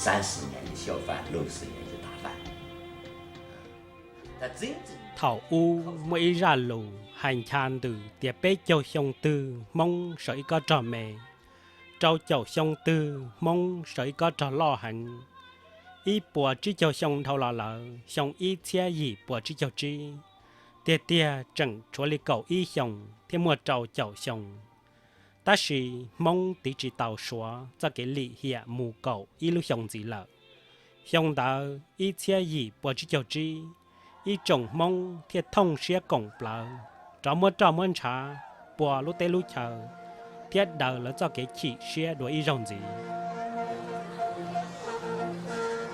三四年的小贩，六四年的大贩。 Thaum ub muaj ib zaj lus hais ncha ntws tias peb caug xyoo twg Hmoob sawv ib kob rog me, rau caum xyoo twg Hmoob sawv ib kob rog loj heev. Ib puas tsib caug xyoo dhau los lawm, xyoo ib txhiab yim puas tsib caug tsib, tiag tiag tseem tshuav li kaum ib xyoos thiaj muaj rau caum xyoo. Tab sis Hmoob tiv tsis tau Suav txoj kev lim hiam mus kaum ib lub xyoo ntxiv lawm. Xyoo ntawd ib txhiab yim puas tsib caug tsib, ib tsoom Hmoob thiaj thooj siab koom plawv rov muab roj muab ntshav pua lub teb lub chaw thiab daws lawv txoj kev chim siab dua ib zaug ntxiv.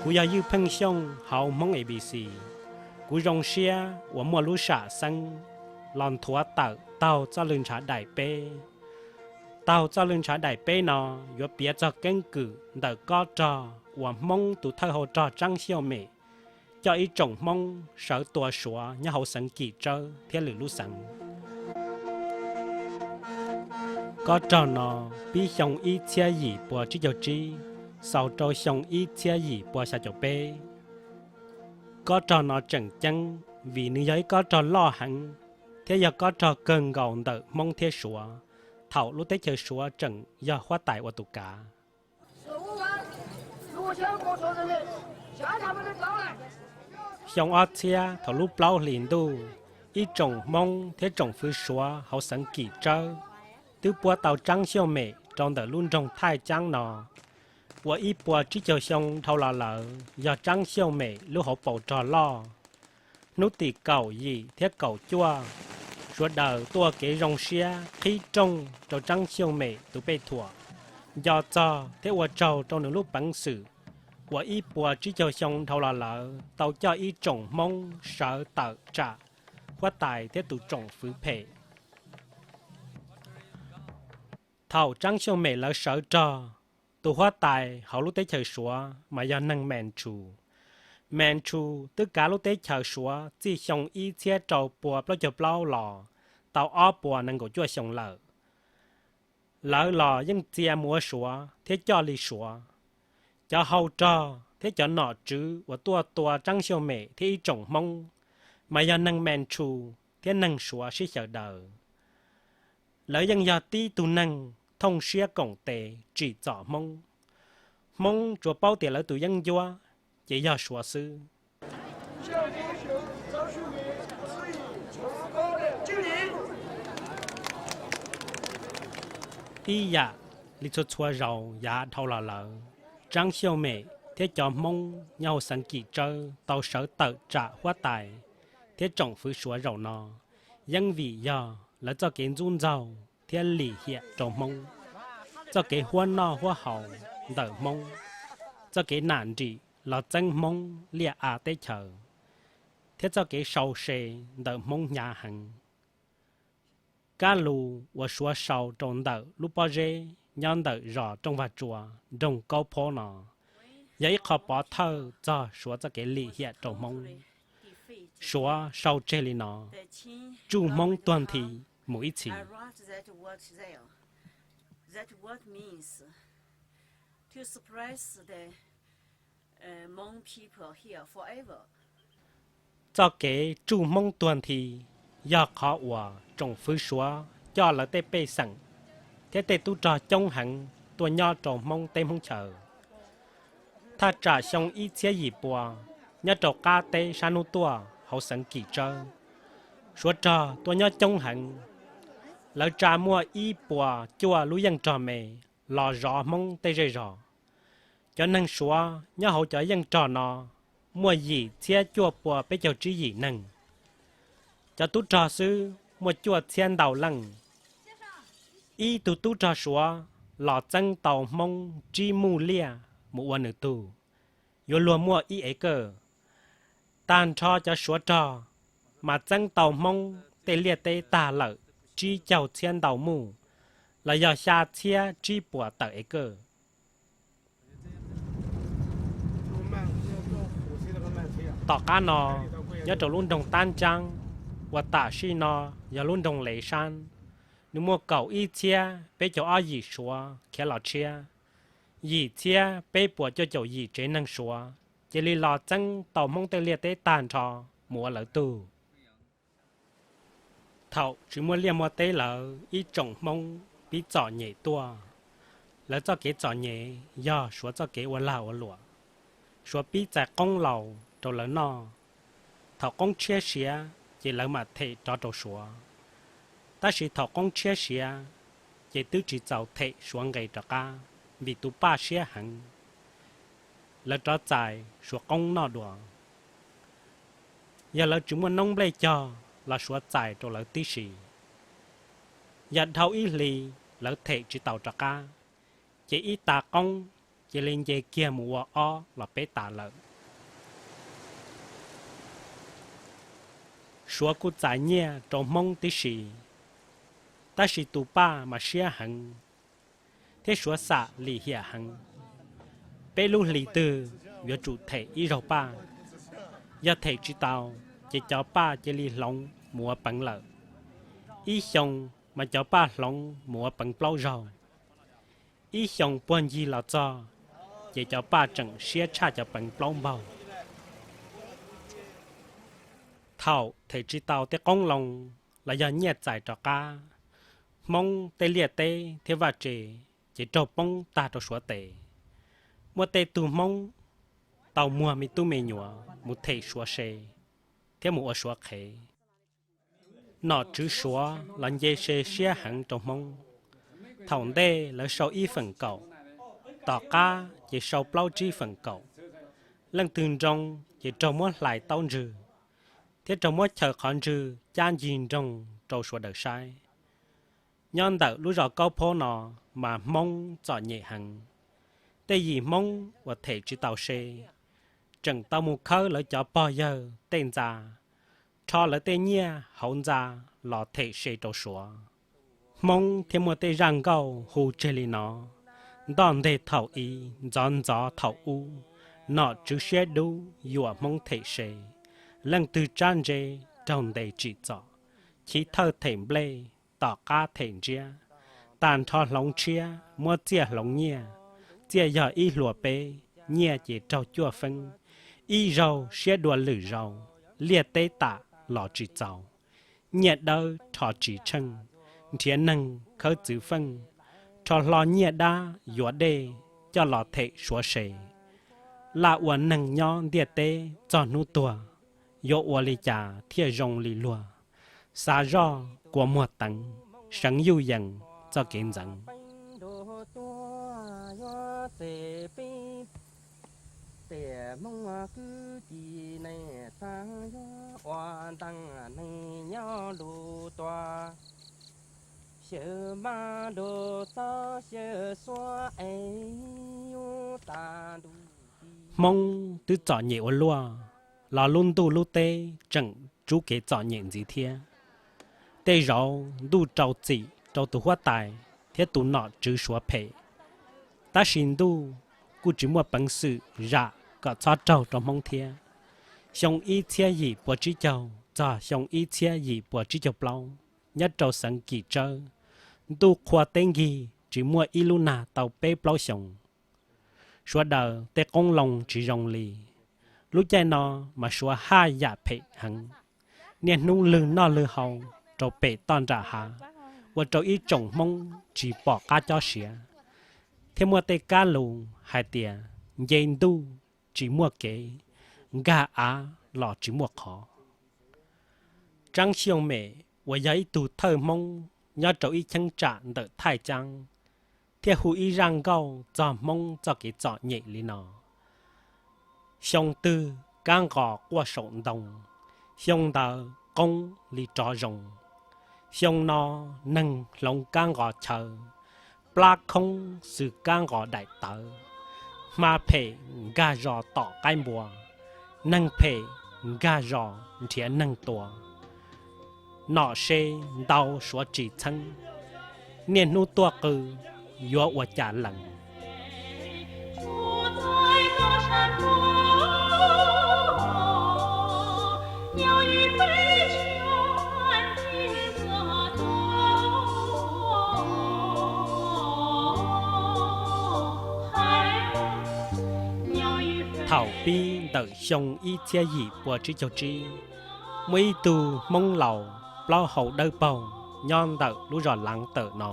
Kuv yog Ywj Pheej Xyooj hauv Hmoob A B C. Kuv zoo siab uas muaj lub sam xeeb los nthuav tawm taug txoj lw ntshav daim peb. Taug txoj lw ntshav daim peb no yuav piav txog keeb kwm ntawm kob rog uas Hmoob tus thawj hau rog Tsaab Xyooj Mem coj ib tsoom Hmoob sawv tua Suav nyob hauv xeev Kim Tsawb thiab lwm lub xeev. Kob rog no pib xyoo ib txhiab yim puas tsib caug tsib xaus rau xyoo ib txhiab yim puas xya caum peb. Kob rog no tseem ceeb vim nws yog ib kob rog loj heev thiab yog kob rog kawg nkaus ntawm Hmoob thiab Suav thaum lub teb chaws Suav tseem yog huab tais ua tus kav. Xyoo ob txhiab thaum lub plaub hlis ntuj, ib tsoom Hmoob thiab tsoom fwv Suav hauv xeev Kim Tsawb twb puab tau Tsaab Xyooj Mem rau ntawm lub nroog Thaij Tsaab no, uas ib puas tsib caug xyoo dhau los lawm yog Tsaab Xyooj Mem lub hauv paus rog loj. Hnub tim kaum yim thiab kaum cuaj, sawv daws tuaj ua kev zoo siab qhib rooj rau Tsaab Xyooj Mem tus pej thuam, nco txog thiab ua tsaug rau nws lub peev xwm uas ib puas tsib caug xyoo dhau los lawm tau coj ib tsoom Hmoob sawv tawm tsam huab tais thiab tus tsoom fwv phem. Thaum Tsaab Xyooj Mem lawv sawv rog, tus huab tais hauv lub teb chaws Suav mas yog neeg Manchu. Manchu twb kav lub teb chaws Suav txij xyoo ib txhiab rau pua plaub caug plaub los tau ob puas nees nkaum cuaj xyoo lawm. Lawv los yeej txia mus ua Suav thiab coj li Suav. Cov hau rog thiab cov nom tswv uas tuaj tua Tsaab Xyooj Mem thiab ib tsoom Hmoob mas yog neeg Manchu thiab neeg Suav sib xyaw daws. Lawv yeej yog tib tug neeg thooj siab koom tes tsim txom Hmoob. Hmoob tsuas paub tias lawv tus yeeb ncuab ces yog Suav xwb. Ib yam li txhua txhua zaus yav dhau los lawm, Tsaab Xyooj Mem thiab cov Hmoob nyob hauv xeev Kim Tsawb tau sawv tawm tsam huab tais thiab tsoom fwv Suav zaum no, yeej vim yog lawv txoj kev ntxub ntxaug thiab lim hiam rau Hmoob, txoj kev huab noj huab haus ntawm Hmoob, txoj kev nam nrim los txeeb Hmoob liaj av teb chaws, thiab txoj kev sau se ntawm Hmoob hnyav heev. Kab lus uas Suav sau rau ntawm lub pob zeb nyob ntawm zos Rooj Vag Tsua, nroog Kaub Phob no yog ib qho pov thawj txog Suav txoj kev lim hiam rau Hmoob. Suav sau tseg li no: Tsuj Hmoob tuag nthi mus ib txhis. Txoj kev tsuj Hmoob tuag nthi yog qhov uas tsoom fwv Suav coj lawv tej pej xeem thiab tej tub rog coob heev tuaj nyob rau Hmoob teb Hmoob chaw. Thaj tsam xyoo ib txhiab yim pua, nyob rau qab teb sab hnub tuaj hauv xeev Kim Tsawb, Suav rog tuaj nyob coob heev. Lawv tsa muaj ib puas cuaj lub yeej rog me los zov Hmoob tej zej zos. Cov neeg Suav nyob hauv cov yeej rog no muaj yim txhiab cuaj pua peb caug tsib yim neeg. Cov tub rog xwb muaj cuaj txhiab ntau leej. Ib tug tub rog Suav los txeeb tau Hmoob tsib muj liaj mus ua nws tug, yuav luag muaj ib ev kawj. Tag nrho cov Suav rog mas txeeb tau Hmoob tej liaj teb tag lawm tsib caug txhiab ntau muj, los yog xya txhiab tsib puas tawm ev kawj. Tom qab no, nyob rau lub nroog Tab Ntsaab, uas tam sim no yog lub nroog Lev Saab, nws muaj kaum ib txhiab peb caug ob yim Suav khiav los tshiab. Yim txhiab peb puas cuaj caum yim tsev neeg Suav cia li los txeeb tau Hmoob tej liaj teb tag nrho mus ua lawv tug. Thaum tsis muaj liaj muaj teb lawm, ib tsoom Hmoob pib txom nyem tuaj. Lawv txoj kev txom nyem yog Suav txoj kev ua lag ua luam. Suav pib txais qoob laus rau lawv noj. Thaum qoob tshiab siav ces lawv mam them rov rau Suav. Tab sis thaum qoob tshiab siav ces twb tsis txaus them Suav nqe rov qab, vim tus paj siab heev, lawv rov txais Suav qoob noj dua. Yog lawv tsis muaj noob nplej cog los Suav txais rau lawv tib si. Yog dhau ib hlis lawv them tsis tau rov qab, ces ib tas qoob cia li nce kiag mus ua ob los peb tas lawm. Suav kuj txais nyiaj rau Hmoob tib si, tab sis tus paj mas siab heev, thiab Suav xam lim hiam heev. Peb lub hlis twg yuav tsum them ib zaug paj. Yog them tsis tau, ces cov paj cia li hloov mus ua peev lawm. Ib xyoo mas cov paj hloov mus ua peev plaub zaug. Ib xyoo puag ncig los txog, ces cov paj tseem siab tshaj cov peev plaub npaug. Thaum them tsis tau tej qoob loo los yog nyiaj txais rov qab, Hmoob tej liaj teb thiab vaj tse ces raug poob tag rau Suav tes. Muaj tej tug Hmoob tau muag me tub me nyuam mus them Suav se thiab mus ua Suav qhev. Nom tswv Suav los nce se siab heev rau Hmoob. Thaum ntej lawv sau ib feem kaum, tom qab ces sau plaub tsib feem kaum. Leej twg nroo ces raug muab hlais taub ntswg, thiab raug muab chaws qhov ntswg cab ncig nroog rau Suav daws saib. Nyob ntawm lub zos Kaub Phaub no mas Hmoob txom nyem heev. Tej yim Hmoob uas them tsis tau se tseem tau mus khawb lawv cov pog yawg tej ntxa, rho lawv tej nyiaj hauv ntxa los them se rau Suav. Hmoob thiaj muaj tej zaj nkauj hu tseg li no: Ntoj nteg thaum i, ntxov ntxov thaum ub, nom tswv siab dub yuam Hmoob them se. Leej twg tsab ntse raug ntes tsim txom, chiv thawj them nplej, tom qab them ntsiab, tag nrho hloov tshiab muab txiaj hloov nyiaj, txiaj yog ib hlua peb, nyiaj ces raug cuaj feeb, ib zaug siab dua lwm zaus, liaj teb tam los tsis txaus, nyiaj dawb rho tsis tsheej, nrhiav neeg khawb txwv feej, rho hlo nyiaj dab yuav dej coj los them Suav se. Laj ua neeg nyob ntiaj teb txog hnub tuag, yuav ua li cas thiaj zoo li luag? Xav zoj kua muag teev, seev yuj yees txoj kev ntxeev. Hmoob twb txom nyem ua luaj, los lub ntuj lub teb tseem rub kev txom nyem ntxiv thiab. Tej zaum ntuj rau txim rau tus huab tais thiab tus nom tswv Suav phem, tab sis ntuj kuj tsis muaj peev xwm zam kom txhob raug rau Hmoob thiab. Xyoo ib txhiab yim pua tsib caug txog xyoo ib txhiab yim pua tsib caug plaub, nyob rau xeev Kim Tsawb, ntuj qhua teb nkig tsis muaj ib lub nag tau peb plaub xyoos. Suav daws tej qoob loo tsis zoo li. Lub caij no mas Suav haj yam phem heev, niaj hnub lwg noj lwg haus rau pem toj nram hav, ua rau ib tsoom Hmoob tsis pom qab cob siav, thiab muaj tej kab lus hais tias nce ntuj tsis muaj kev, nkag av los tsis muaj qhov. Tsaab Xyooj Mem uas yog ib tug thawj Hmoob nyob rau ib cheeb tsam ntawm Thaij Caab thiaj hu ib zaj nkauj txog Hmoob txoj kev txom nyem li no: Xyoo twg kaab nqos quaj saum ntoo, xyoo ntawd qoob li rov zoo. Xyoo no neeg hloov kaab nqos chaw, plab khoob xws kaab nqos daim tawv. Hma phem nkag zos tom qaib npua, neeg phem nkag zos nrhiav neeg tua. Nom se ntau suav tsis txheeb, niaj hnub tuaj qw yuav ua cas lees. Thaum pib ntawm xyoo ib txhiab yim pua tsib caug tsib, muaj ib tug Hmoob laus plaub hau dawb paug nyob ntawm lub zos Laav Tawm no,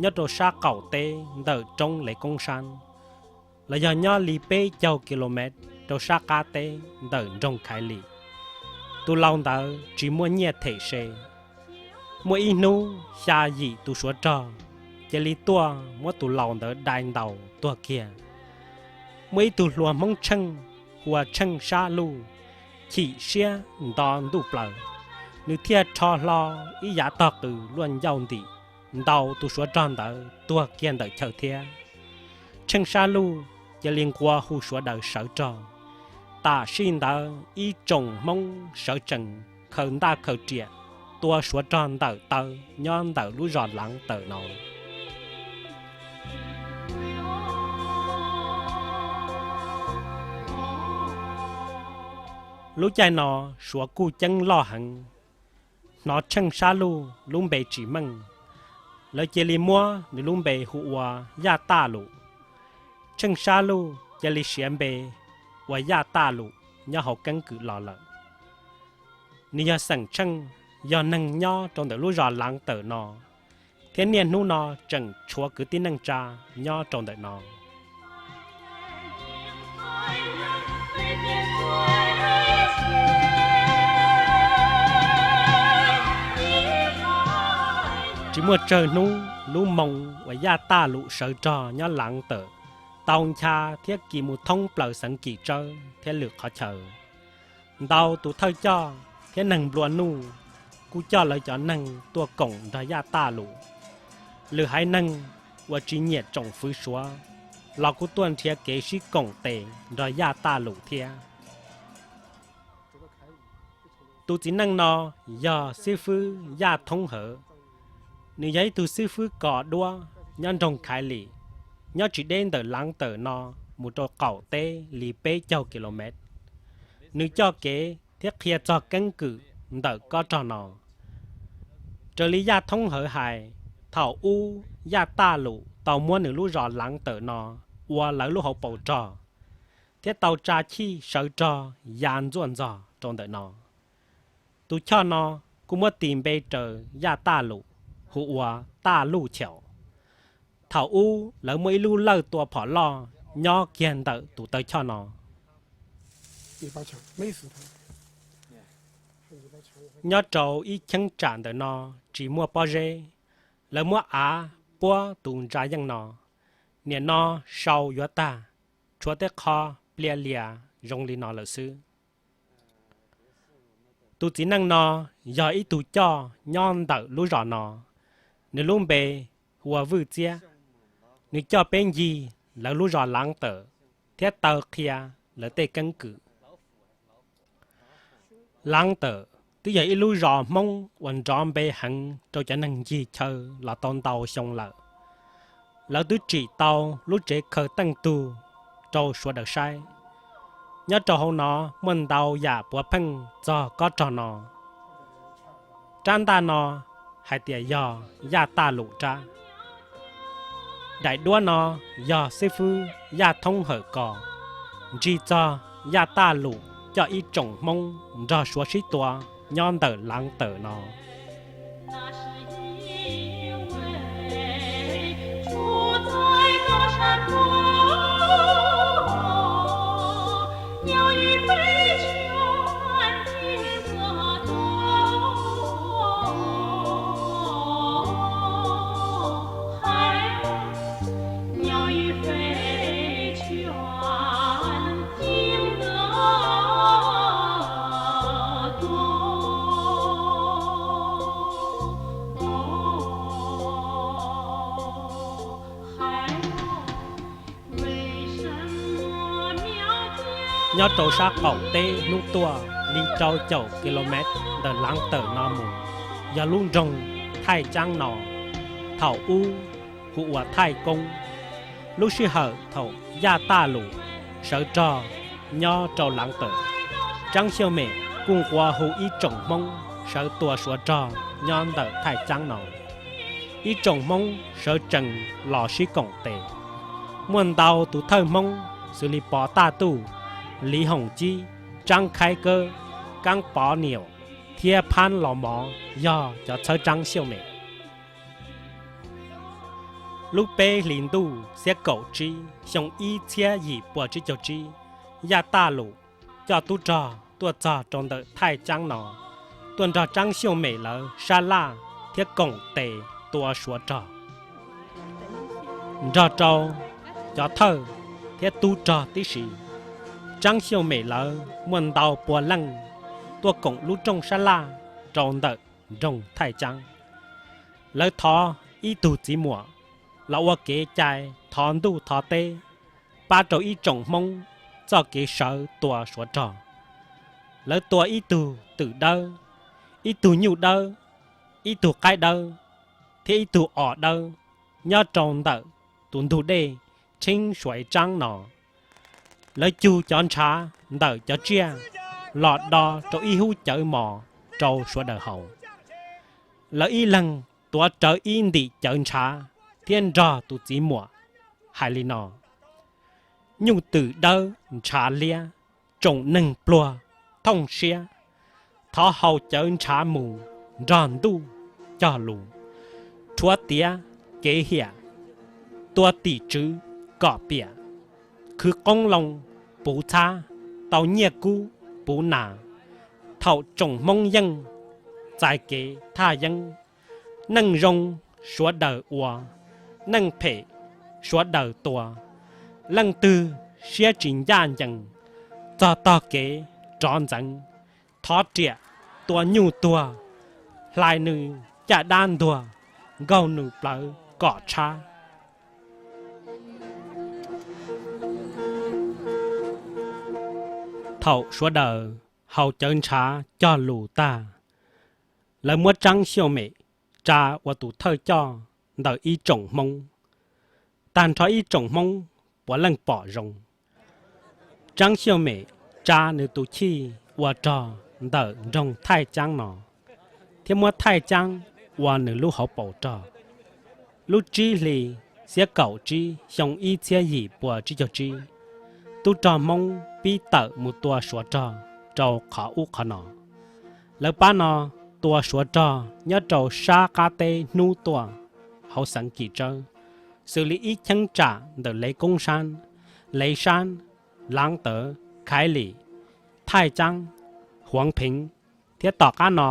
nyob rau sab qaum teb ntawm roob Lev Koob Sab, los yog nyob li peb caug ki lo mev rau sab qab teb ntawm nroog Khaiv Lim. Tus laus ntawd tsis muaj nyiaj them se. Muaj ib hnub xya yim tus suav rog cia li tuaj muab tus laus ntawd dai ntaus tuag kiag. Muaj ib tug hluas Hmoob Tsheej hu ua Tsheej Sab Luj chim siab nto ntuj plaws, nws thiaj rho hlo ib yav tog qws luaj ncauj ntim ntaus tus suav rog ntawd tuag kiag ntawm chaw thiab. Tsheej Sab Luj cia li nqua hu suav daws sawv rog. Tam sim ntawd ib tsoom Hmoob sawv tsees khaws ntaj khaws riam tua suav rog ntawm taw nyob ntawm lub zos Laav Tawm no. Lub caij no suav kuj ceeb loj heev, hnov Tsheej Sab Luj lub npe tsis meej, lawv cia li muab nws lub npe hu ua Yaj Taj Lum. Tsheej Sab Luj cia li siav npe ua Yaj Taj Lum nyob hauv keeb kwm los lawm. Nws yog xeem Tsheej, yog neeg nyob rau ntawm lub zos Laav Tawm no, thiab niaj hnub no tseem tshuav kwv tij neej tsa nyob rau ntawm no. Tsis muaj tsawg hnub, lub moo uas Yaj Taj Lum sawv rog nyob Laav Tawm tau ncha thiab kis mus thoob plaws xeev Kim Tsawb thiab lwm qhov chaw. Ntau tus thawj coj thiab neeg nplua nuj kuj coj lawv cov neeg tuaj koom nrog Yaj Taj Lum. Lwm haiv neeg uas tsis nyiam tsoom fwv suav los kuj tuaj nrhiav kev sib koom tes nrog Yaj Taj Lum thiab. Tus txiv neej no yog xib fwb Yaj Thoob Hawm. Nws yog ib tug xib fwb kos duab nyob nroog Khaiv Lim, nyob tsis deb ntawm Laav Tawm no mus rau qaum teb li peb caug ki lo mev. Nws coj kev thiab qhia txog keeb kwm ntawm kob rog no. Raws li Yaj Thoob Hawm hais, thaum ub Yaj Taj Lum tau muab nws lub zos Laav Tawm no ua lawv lub hauv paus rog, thiab tau tsa chij sawv rog ya ntxuaj ntxog rau ntawm no. Tus choj no kuj muab tis npe raws Yaj Taj Lum hu ua Taj Luj Chaum. Thaum ub lawv muaj ib lub lawj tua phom loj nyob kiag ntawm tus taw choj no. Nyob rau ib cheeb tsam ntawm no tsis muaj pob zeb, lawv muab av puab tus ntsa yeej no. Niam no sau yuav tag, tshuav tej qho plias lias zoo li no lawm xwb. Tus txiv neej no yog ib tug coj nyob ntawm lub zos no, nws lub npe hu ua Vwj Txiab. Nws coj peb ncig lawv lub zos Laav Tawm thiab taw qhia lawv tej keeb kwm. Laav Tawm twb yog ib lub zos Hmoob uas nrov npe heev rau cov neeg ncig chaw los tau ntau xyoo lawm. Lawv twb tsim tau lub tsev khaws teej tug rau sawv daws saib. Nyob rau hauv no muaj ntau yam puav pheej txog kob rog no. Rab ntaj no hais tias yog Yaj Taj Lum rab. Daim duab no yog xib fwb Yaj Thoob Hawm kos, ntsig txog Yaj Taj Lum coj ib tsoom Hmoob nrog suav sib tua nyob ntawm Laav Tawm no. nyob rau sab qaum teb hnub tuaj li rau caum ki lo mev ntawm Laav Tawm no mus, yog lub nroog Thaij Caab no, thaum ub hu ua Thaij Koob. Lub sij hawm thaum Yaj Taj Lus sawv rog nyob rau Laav Tawm, Tsaab Xyooj Mem kuj nqua hu ib tsoom Hmoob sawv tua Suav rog nyob ntawm Thaij Caab no. Ib tsoom Hmoob sawv tsees los sib koom tes. Muaj ntau tus thawj Hmoob xws li Pov Taj Tuj, Liv Hoom Cib, Tsaab Khaib Kawb, Kaab Pov Niam thiab Phab Los Mov yog cov txhawb Tsaab Xyooj Mem. Lub peb hlis ntuj xiab kaum tsib xyoo ib txhiab yim pua tsib caug tsib, Yaj Taj Lus coj tub rog tuaj txog rau ntawm Thaij Caab no, tuaj nrog Tsaab Xyooj Mem lawv sab laj thiab koom tes tua Suav rog. Nrog rau cov thawj thiab tub rog tib si, Tsaab Xyooj Mem lawv muaj ntau pua leej tuaj koom lub rooj sab laj rau ntawm nroog Thaij Caab. Lawv thov ib tug txiv muam los ua kev cai thov ntuj thov teb, pab rau ib tsoom Hmoob txoj kev sawv tua Suav rog. Lawv tua ib tug twm dawb, ib tug nyuj dawb, ib tug qaib dawb, thiab ib tug os dawb nyob rau ntawm tus ntug dej Tsheeb Suaiv Tsaab no. Lawv cug cov ntshav ntawm cov tsiaj los do rau ib hub cawv mos rau sawv daws haus. Lawv ib leeg tuav rawv ib ntim cawv ntshav thiab nrog tus txiv muam hais li no: Nyuj twm dawb ntshav liab, tsoom neeg pluag thooj siab, thov haus cawv ntshav mus nrog ntuj cog lus, rhuav tiav kev hiam, tua tim tswv kom piam, khwv qoob loo puv txhab, tau nyiaj kub puv nas. Thaum tsoom Hmoob yeej txais kev thaj yeeb, neej zoo sawv daws ua, neej phem sawv daws tua. Leej twg siab tsis ncaj ncees, txog tog kev rov ntxeev, thov riam tua nyuj tuag, hlais nws caj dab ntuag, nkaug nws plawv kom tshab. Thaum sawv daws haus cawv ntshav cog lus tag, lawv muab Tsaab Xyooj Mem tsa ua tus thawj coj ntawm ib tsoom Hmoob. Tag nrho ib tsoom Hmoob puav leej pom zoo. Tsaab Xyooj Mem tsa nws tus chij ua rog ntawm nroog Thaij Caab no, thiab muab Thaij Caab ua nws lub hauv paus rog. Lub tsib hlis xiab kaum tsib xyoo ib txhiab yim pua tsib caug tsib, tub rog Hmoob pib tawm mus tua Suav rog rau qhov ub qhov no. Lawv pab no tua Suav rog nyob rau sab qab teb hnub tuaj hauv xeev Kim Tsawb, xws li ib cheeb tsam ntawm Lev Koob Saab, Lev Saab, Laav Tawv, Khaiv Lim, Thaij Caab, Huav Pheev, thiab tom qab no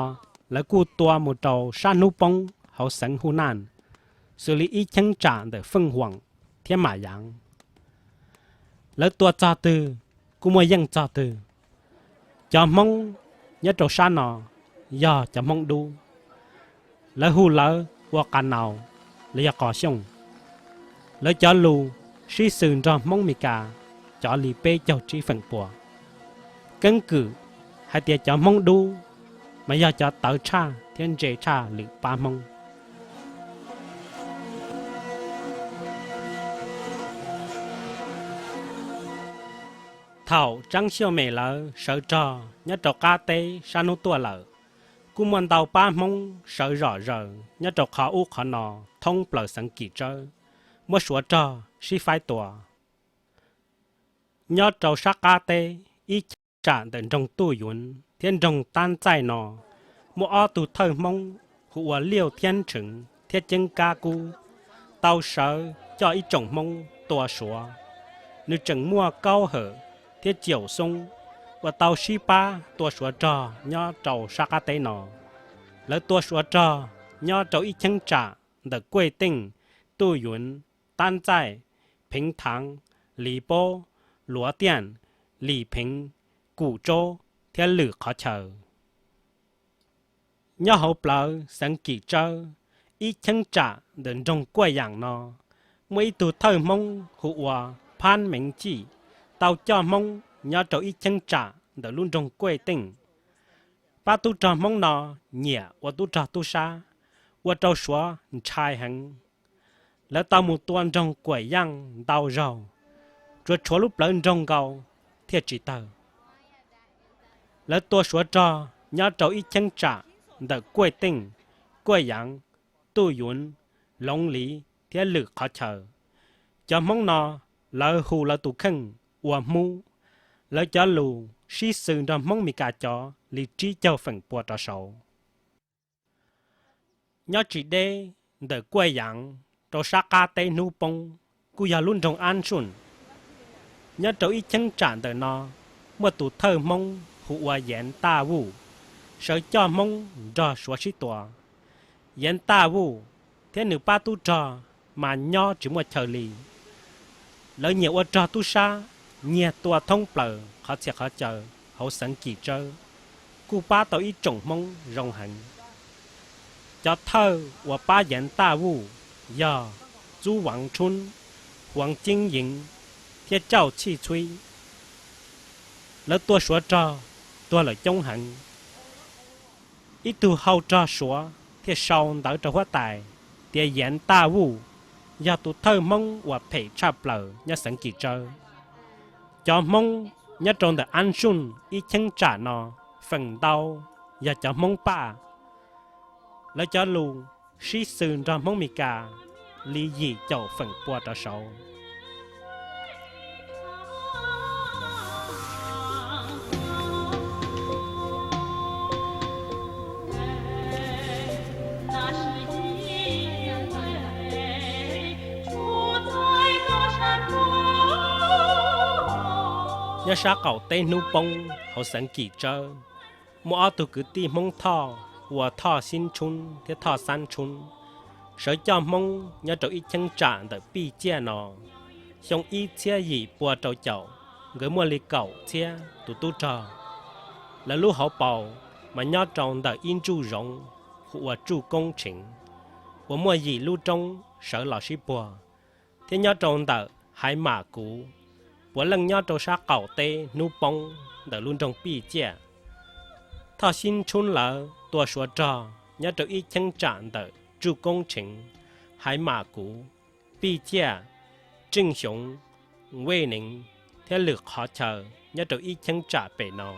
lawv kuj tua mus rau sab hnub poob hauv xeev Huj Naj, xws li ib cheeb tsam ntawm Feej Huam thiab Mam Yaav. Lawv tua txog twg kuj muaj yeej txog twg. Cov Hmoob nyob rau sab no yog cov Hmoob Dub, lawv hu lawv ua Qas Naus los yog Qos Xyooj. Lawv cov lus sib xws nrog Hmoob Mes Kas cov li peb caug tsib feem pua. Keeb kwm hais tias cov Hmoob Dub mas yog cov tawv tshaj thiab ntse tshaj lwm pab Hmoob. Thaum Tsaab Xyooj Mem lawv sawv rog nyob rau qab teb sab hnub tuaj lawm, kuj muaj ntau pab Hmoob sawv zom zaws nyob rau qhov ub qhov no thoob plaws xeev Kim Tsawb, muab Suav rog sib faib tua. Nyob rau sab qab teb ib cheeb tsam ntawm nroog Tuj Yuv thiab nroog Tab Txaij no, muaj ob tug thawj Hmoob hu ua Liuj Thiab Tshwv thiab Ceeb Kab Kub tau sawv coj ib tsoom Hmoob tua Suav. Nws tseem muaj Kaub Hawm thiab Ciaum Xoob uas tau sib pab tua Suav rog nyob rau sab qab teb no. Lawv tua Suav rog nyob rau ib cheeb tsam ntawm Kuaj Teej, Tuj Yuv, Tab Txaij, Pheev Thaav, Lis Pob, Luav Tiaj, Lis Pheev, Kum Tsob thiab lwm qhov chaw. Nyob hauv plawv xeev Kim Tsawb, ib cheeb tsam ntawm nroog Kuaj Yaam no, muaj ib tug thawj Hmoob hu ua Phab Meev Cij tau coj Hmoob nyob rau ib cheeb tsam ntawm lub nroog Kuaj Teej. Pab tub rog Hmoob no nyiam ua tub rog tub sab, ua rau Suav ntshai heev. Lawv tau mus tua nroog Kuam Yaaj ntau zaug, tsuas tshuav lub plawv nroog nkaus thiaj tsis tawg. Lawv tua Suav rog nyob rau ib cheeb tsam ntawm Kuaj Teej, Kuaj Yaav, Tuj Yuv, Loov Liv thiab lwm qhov chaw. Cov Hmoob no lawv hu lawv tus kheej ua Hmoob. Lawv cov lus sib xws nrog Hmoob Mes Kas cov li tsib caug feem pua rov saud. Nyob tsis deb ntawm Kuaj Yaav rau sab qab teb hnub poob kuj yog lub nroog Ab Suj. Nyob rau ib cheeb tsam ntawm no muaj tus thawj Hmoob hu ua Yeev Taj Vuj sawv coj Hmoob nrog Suav sib tua. Yeev Taj Vuj thiab nws pab tub rog mas nyob tsis muaj chaw li. Lawv nyiam ua rog tub sab, nyiag tua thoob plaws qhov txhia qhov chaw hauv xeev Kim Tsawb, kuj pab tau ib tsoom Hmoob zoo heev. Cov thawj uas pab Yeev Taj Vuj yog Txub Vaav Tshub, Huav Ceeb Yeev thiab Tsauj Txhij Txhub. Lawv tua Suav rog tuag lawm coob heev. Ib tug hau rog Suav thiaj sau ntawv rau huab tais tias Yeev Taj Vuj yog tus thawj Hmoob uas phem tshaj plaws nyob xeev Kim Tsawb. Cov Hmoob nyob rau ntawm Ab Suj ib cheeb tsam no feem ntau yog cov Hmoob Paj. Lawv cov lus sib xws nrog Hmoob Mes Kas li yim caum feem pua rov saud. Nyob sab qaum teb hnub poob hauv xeev Kim Tsawb, muaj ob tug kwv tij Hmoob Thoj ua Thoj Xib Tshub thiab Thoj Xab Tshub sawv coj Hmoob nyob rau ib cheeb tsam ntawm Pij Ciaj no. Xyoo ib txhiab yim pua rau caum, nkawd muaj li kaum txhiab tus tub rog. Lawv lub hauv paus mas nyob rau ntawm ib ntsuj zoov hu ua Tsuj Koob Tsheev, uas muaj yim lub roob sawv los sib puag, thiab nyob rau ntawm Haiv Mam Kuv, puav leej nyob rau sab qaum teb hnub poob ntawm lub nroog Pij Ciaj. Thoj Xib Tshub lawv tua Suav rog nyob rau ib cheeb tsam ntawm Tsuj Koob Tsheev, Haiv Mam Kuv, Pij Ciaj, Tseej Xyoov, Vaj Neev thiab lwm qhov chaw nyob rau ib cheeb tsam pem no.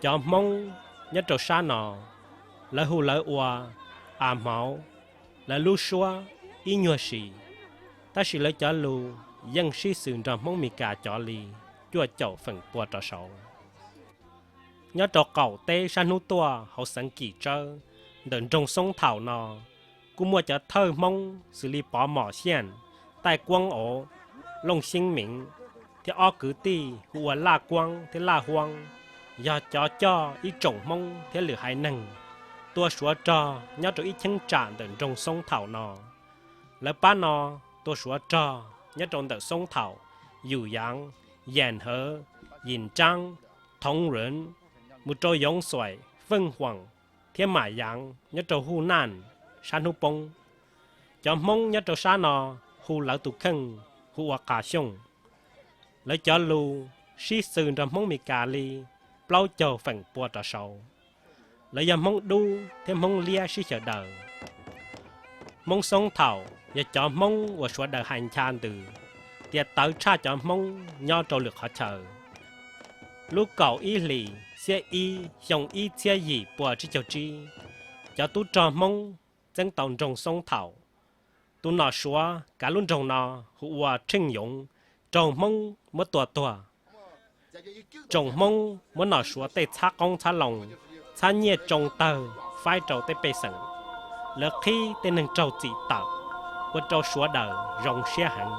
Cov Hmoob nyob rau sab no, lawv hu lawv ua A Hmauv, lawv lub suab ib nyuag si, tab sis lawv cov lus yeej sib xws nrog Hmoob Mes Kas cov li cuaj caum feem pua rov saud. Nyob rau qaum teb sab hnub tuaj hauv xeev Kim Tsawb, ntawm nroog Xoob Thaum no, kuj muaj cov thawj Hmoob xws li Pov Mom Xyiaj, Taij Kuab Ov, Looj Xyeeb Meev, thiab ob kwv tij hu ua Laj Kuab thiab Laj Huab, yog cov coj ib tsoom Hmoob thiab lwm haiv neeg tua Suav rog nyob rau ib cheeb tsam ntawm nroog Xoob Thaum no. Lawv pab no tua Suav rog nyob rau ntawm Xoob Thaum, Yum Yaav, Yam Hawv, Yim Tsaab, Thoov Ruv, mus rau Yoov Xuaim, Feej Huam thiab Mam Yaav nyob rau Huj Naj sab hnub poob. Cov Hmoob nyob rau sab no hu lawv tus kheej hu ua Qas Xyooj. Lawv cov lus sib xws nrog Hmoob Mes Kas li plaub caug feem pua rov saud. Lawv yog Hmoob Dub thiab Hmoob Liab sib xyaw daws. Hmoob Xoob Thaum yog cov Hmoob uas sawv daws hais ncha ntws tias tawv tshaj cov Hmoob nyob rau lwm qhov chaw. Lub kaum ib hlis xiab ib xyoo ib txhiab yim pua tsib caug tsib, cov tub rog Hmoob txeeb tau nroog Xoob Thaum. Tus nom Suav kav lub nroog no hu ua Tsheej Yoov, raug Hmoob muab tua tuag. Tsoom Hmoob muab nom Suav tej txhab qoob txhab loo, txhab nyiaj tsoo tawg faib rau tej pej xeem. Lawv qhib tej neeg raug txim tawm, ua rau sawv daws zoo siab heev.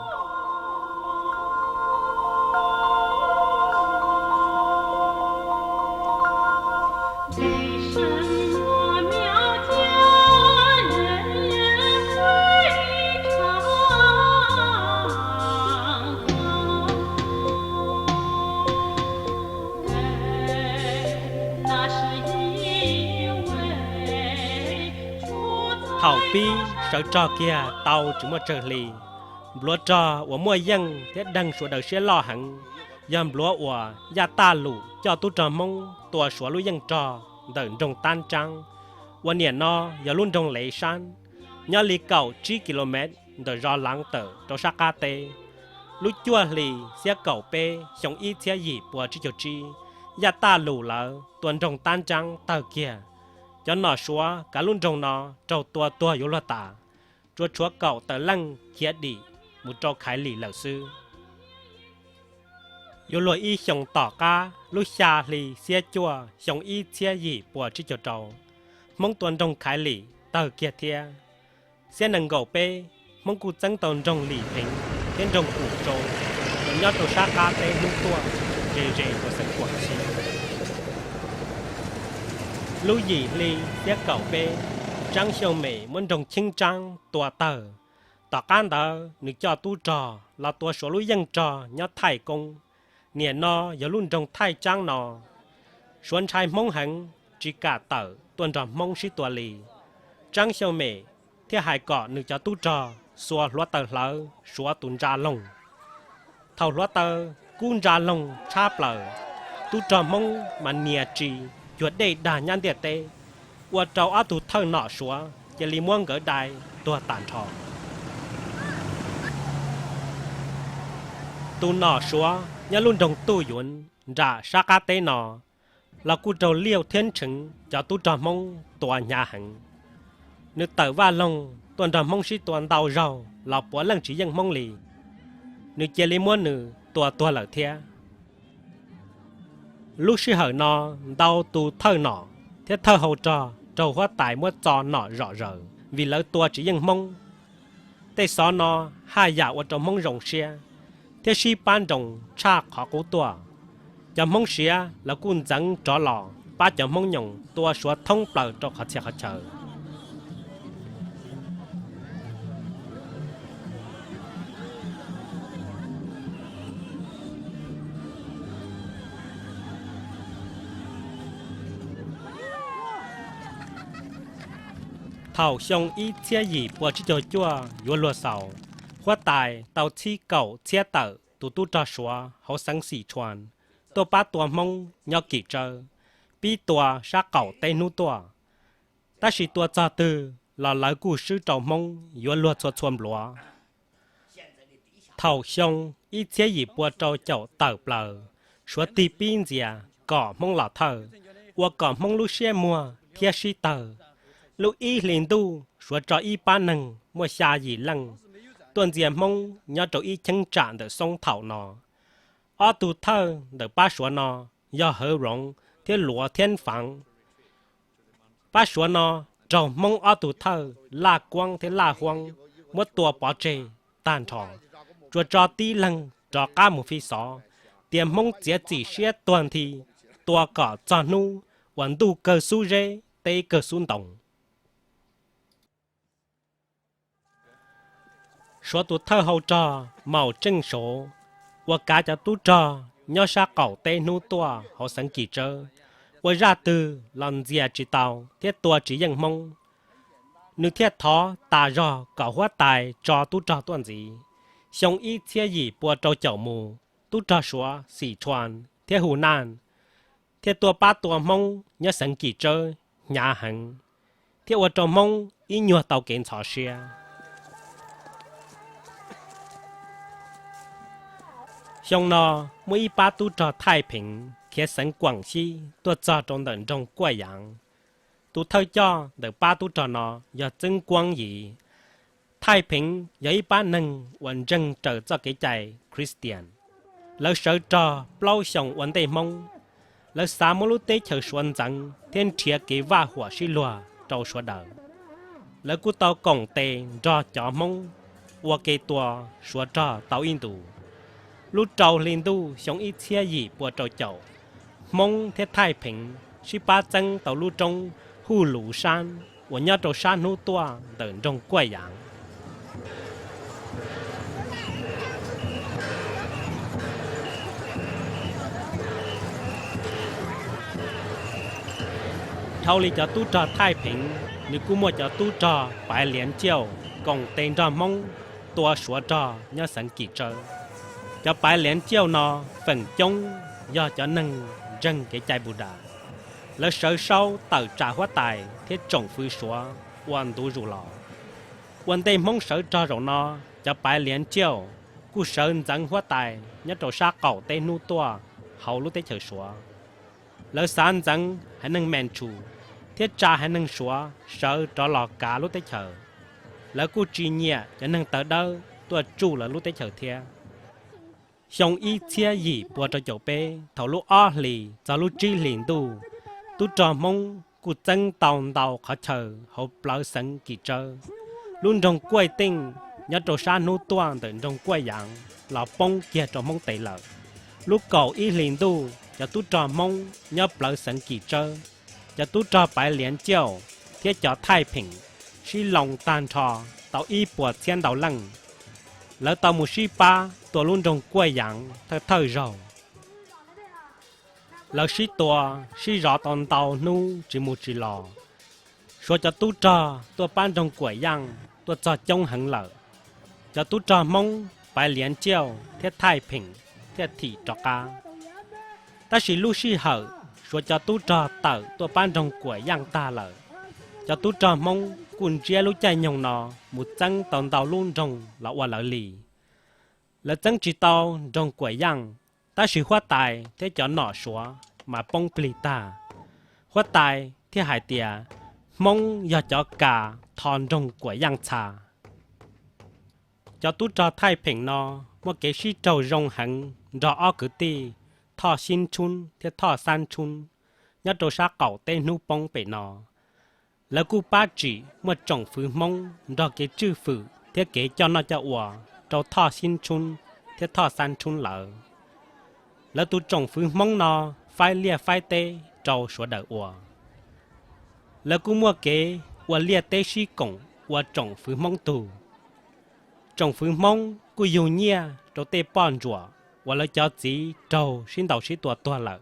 Thaum pib sawv rog kiag tau tsis muaj tsawg hli, npluav rog uas muaj yeej thiab deeg sawv daws siab loj heev, yog npluav uas Yaj Taj Lum coj tub rog Hmoob tua Suav lub yeej rog ntawm nroog Tab Tsaab, uas niaj no yog lub nroog Lev Saab, nyob li kaum tsib ki lo mev ntawm zos Laav Tawm rau sab qab teb. Lub cuaj hli xiab kaum peb xyoo ib txhiab yim pua tsib caug tsib, Yaj Taj Lum lawv tua nroog Tab Tsaab tawg kiag. Cov nom Suav kav lub nroog no raug tua tuag yuav luag tas, tsuas tshuav kaum tawm leej khiav dim mus rau Khaiv Lim lawm xwb. Yuav luag ib xyoos tom qab lub xya hli xiab cuaj xyoo ib txhiab yim pua tsib caug rau, Hmoob tua nroog Khaiv Lim tawg kiag thiab. Xiab nees nkaum peb, Hmoob kuj txeeb tau nroog Lim Pheev thiab nroog Kum Tsau uas nyob rau sab qab teb hnub tuaj ze ze rau xeev Kuam Xib. Lub yim hli xiab kaum peb, Tsaab Xyooj Mem muab nroog Cheeb Tsaab tua tawg. Tom qab ntawd nws coj tub rog los tua Suav lub yeej rog nyob Thaij Koob, niaj no yog lub nroog Thaij Tsaab no. Suav ntshai Hmoob heev, tsis kam tawm tuaj nrog Hmoob sib tua li. Tsaab Xyooj Mem thiaj hais kom nws cov tub rog xuas hluav taws hlawv Suav tus ntsa loog. Thaum hluav taws kub ntsa loog tshab plaws, tub rog Hmoob mas nias ris cuag dej dag nyab ntiaj teb, ua rau ob tug thawj nom Suav cia li muab nkawd dai tuag tas nrho. Tus nom Suav nyob lub nroog Tuj Yuav nram sab qab teb no los kuj raug Liaj Thiab Tsheev cov tub rog Hmoob tua hnyav heev. Nws tawm vaj loog tuaj nrog Hmoob sib tua ntau zaug los puav leej tsis yeej Hmoob li, nws cia li muab nws tua tuag lawm thiab. Lub sij hawm no ntau tus thawj nom thiab thawj hau rog raug huab tais muab txo nom zom zaws vim lawv tua tsis yeej Hmoob. Tej xov no haj yam ua rau Hmoob zoo siab thiab sib pab nroos tshaj qhov qub tuaj. Cov Hmoob Siav los kuj ntxeev rov los pab cov Hmoob Nyoos tua Suav thoob plaws rau qhov txhia qhov chaw. Thaum xyoo ib txhiab yim pua tsib caug cuaj yuav luag xaus, huab tais tau txhib kaum txhiab tawm tus tub rog Suav hauv xeev Xim Tshuas tuaj pab tua Hmoob nyob Kim Tsawb, pib tua sab qaum teb hnub tuaj. Tab sis tua txog twg los lawv kuj swb rau Hmoob yuav luag txhua txhua npluav. Thaum xyoo ib txhiab yim pua rau caum tawm plaws, Suav tig pib ntxias kom Hmoob los thawj, ua kom Hmoob lub siab muag thiab sib tawg. Lub ib hlis ntuj Suav tso ib pab neeg muaj xya yim leej tuaj ntxias Hmoob nyob rau ib cheeb tsam ntawm Xoob thaum no. Ob tug thawj ntawm pab Suav no yog Hawv Roov thiab Luav Thiab Faav. Pab Suav no raug Hmoob ob tug thawj Laj Kuab thiab Laj Huab muab tua pov tseg tag nrho, tsuas tso tib leeg rov qab mus fi xov, tias Hmoob txiav txim siab tuag nthi, tua kom txog hnub uas ntuj kawg xub zeb teb kawg xub ntoo. Suav tus thawj hau rog Maum Tseej Saud uas kav cov tub rog nyob sab qaum teb hnub tuaj hauv xeev Kim Tsawb, ua zaj twg los ntxias tsis tau thiab tua tsis yeej Hmoob. Nws thiaj thov tas zog kom huab tais tso tub rog tuaj ntxiv. Xyoo ib txhiab yim pua rau caum mus, tub rog Suav Xim Tshuas thiab Hu Naj thiaj tuaj pab tua Hmoob nyob xeev Kim Tsawb hnyav heev, thiab ua rau Hmoob ib nyuag tau kev ntxhov siab. Xyoo no muaj ib pab tub rog Thaij Pheev khiav xeev Kuam Xib tuaj txog rau ntawm nroog Kuaj Yaav. Tus thawj coj ntawm pab tub rog no yog Txeeb Kuab Yiv. Thaij Pheev yog ib pab neeg uas ntseeg raws txoj kev cai Christian. Lawv sawv rog plaub xyoos ua ntej Hmoob. Lawv xav muab lub teb chaws Suav ntxeev thiab nrhiav kev vaj huam sib luag rau Suav daws. Lawv kuj tau koom tes nrog cov Hmoob ua ke tua Suav rog tau ib ntus. Lub rau hli ntuj xyoo ib txhiab yim pua rau caum, Hmoob thiab Thaij Pheev sib pab txeeb tau lub roob Huj Luv Sab uas nyob rau sab hnub tuaj ntawm nroog Kuaj Yaav. Dhau li cov tub rog Thaij Pheev, nws kuj muaj cov tub rog Paiv Liav Nciauj koom tes nrog Hmoob tua Suav rog nyob xeev Kim Tsawb. Cov Paiv Liav Ciauj no feem coob yog cov neeg ntseeg kev cai Npus Das, lawv sawv saub tawm tsam huab tais thiab tsoom fwv Suav ua ntu zus los. Ua ntej Hmoob sawv rog zaum no, cov Paiv Liav Ciauj kuj sawv ntxeev huab tais nyob rau sab qaum teb hnub tuaj hauv lub teb chaws Suav. Lawv xav ntxeev haiv neeg Mees Tshus thiab tsa haiv neeg Suav sawv rov los kav lub teb chaws. Lawv kuj tsis nyiam cov neeg tawv dawb tuaj tsuj lawv lub teb chaws thiab. Xyoo ib txhiab yim pua rau caum peb, thaum lub ob hlis txog lub tsib hlis ntuj, tub rog Hmoob kuj txeeb tau ntau qhov chaw hauv plawv xeev Kim Tsawb. Lub nroog Kuaj Teej nyob rau sab hnub tuaj ntawm nroog Kuaj Yaav los poob kiag rau Hmoob tes lawm. Lub kaum ib hlis ntuj, cov tub rog Hmoob nyob plawv xeev Kim Tsawb, cov tub rog Paiv Liav Ciauj thiab cov Thaij Pheem sib loo tag nrho tau ib puas txhiab ntau leej. Lawv tau mus sib pab tua lub nroog Kuaj Yaav thawj thawj zaug. Lawv sib tua sib zov tau ntau hnub tsis mus tsis los. Suav cov tub rog tuaj pab nroog Kuaj Yaav tuaj txog coob heev lawm. Cov tub rog Hmoob Paiv Liav Ciauj thiab Thaij Pheem thiaj thim rov qab. Tab sis lub sij hawm Suav cov tub rog tawm tuaj pab nroog Kuaj Yaav tag lawm, cov tub rog Hmoob kuj ntsiab lub caij nyoog no mus txeeb tau ntau lub nroog los ua lawv li. Lawv txeeb tsis tau nroog Kuaj Yaav, tab sis huab tais thiab cov nom Suav mas poob plig tag. Huab tais thiaj hais tias Hmoob yog cov kam tho nroog Kuaj Yaav txha. Cov tub rog Thaij Pheem no muaj kev sib raug zoo heev nrog ob kwv tij Thoj Xib Tshub thiab Thoj Xab Tshub nyob rau sab qaum teb hnub poob pem no. Lawv kuj pab tsim muaj tsoom fwv Hmoob nrog kev tswj fwm thiab kev coj noj coj ua rau Thoj Xib Tshub thiab Thoj Xab Tshub lawv. Lawv tus tsoom fwv Hmoob no faib liaj faib teb rau Suav daws ua. Lawv kuj muaj kev ua liaj teb sib koom ua tsoom fwv Hmoob tug. Tsoom fwv Hmoob kuj yug nyiaj rau tej poj ntsuam uas lawv cov txiv raug sib ntaus sib tua tuag lawm.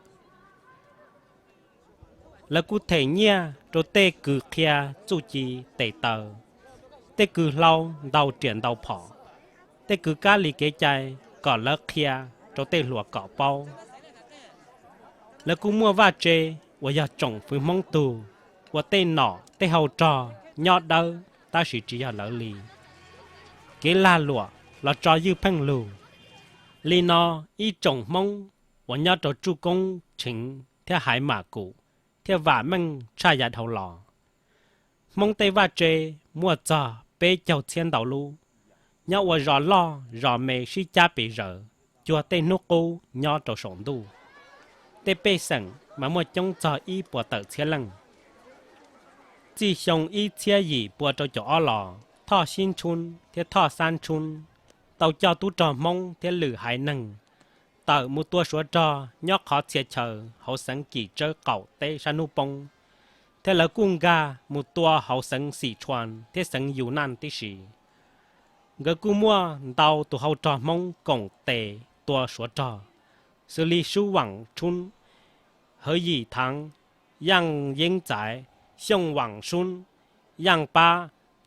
Lawv kuj them nyiaj rau tej kws qhia txuj ci tes taw, tej kws hlau ntaus riam ntaus phom, tej kws kab li kev cai kom lawv qhia rau tej hluas kom paub. Lawv kuj muaj vaj tse uas yog tsoom fwv Hmoob tug, ua tej nom tej hau rog nyob dawb tab sis tsis yog lawv li. Kev lag luam los tso ywj pheej lug. Li no, ib tsoom Hmoob uas nyob rau Tsuj Koob Tsheev thiab Haiv Mam Kum thiaj vam meej tshaj yav dhau los. Hmoob tej vaj tse muaj txog peb caug txhiab ntau lub, nyob ua zos loj zos me sib cab pes zaws, cuag tej hnub qub nyob rau saum ntuj. Tej pej xeem mas muaj coob txog ib puas tawm txhiab leej. Txij xyoo ib txhiab yim pua rau caum ob los, Thoj Xib Tshub thiab Thoj Xab Tshub tau coj tub rog Hmoob thiab lwm haiv neeg tawm mus tua Suav rog nyob qhov txhia chaw hauv xeev Kim Tsawb qaum teb sab hnub poob, thiab lawv kuj nkag mus tua hauv xeev Xim Tshuas thiab xeev Yus Naj tib si. Nkawd kuj muaj ntau tus hau rog Hmoob koom tes tua Suav rog, xws li Sub Vaam Tshub, Hawv Yim Thaav, Yaaj Yeeb Txaiv, Xyooj Vaam Sub, Yaaj Pab,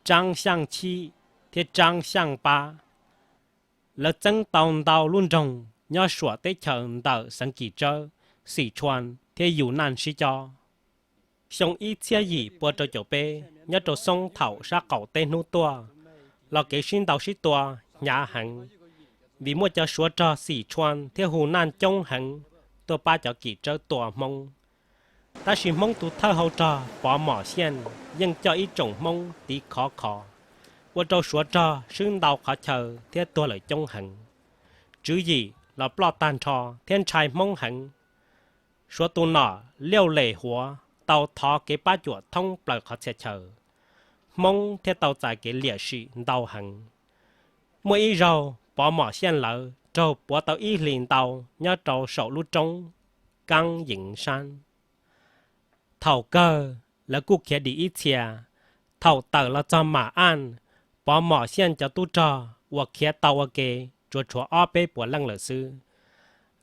Tsaab Xyaaj Chib thiab Tsaab Xyaaj Pab. Lawv txeeb tau ntau lub nroog nyob suam teb chaws ntawm xeev Kim Tsawb, Xim Tshuas thiab Yus Naj sib cob. Xyoo ib txhiab yim pua rau caum peb, nyob rau xyoo thaum sab qaum teb hnub tuaj, los kev sib ntaus sib tua hnyav heev, vim muaj cov Suav rog Xim Tshuas thiab Yus Naj coob heev tuaj pab cov Kim Tsawb tua Hmoob. Tab sis Hmoob tus thawj hau rog Pov Mom Xyaaj yeej coj ib tsoom Hmoob tiv khov kho, ua rau Suav rog swb ntau qhov chaw thiab tuag lawm coob heev. Tswv yim los ploj tag nrho thiab ntshai Hmoob heev. Suav tus nom Liauj Lem Huav tau thov kev pab cuam thoob plaws qhov txhia chaw, Hmoob thiaj tau txais kev liam sim ntau heev. Muaj ib zaug Pov Mom Xyaaj lawv raug puav tau ib hlis ntau nyob rau saum lub roob Kaab Yeev Saab. Thaum kawg lawv kuj khiav dim ib txhia. Thaum tawm los txog Mam Aj, Pov Mom Xyaaj cov tub rog uas khiav tau ua ke tsuas tshuav ob peb puas leej lawm xwb,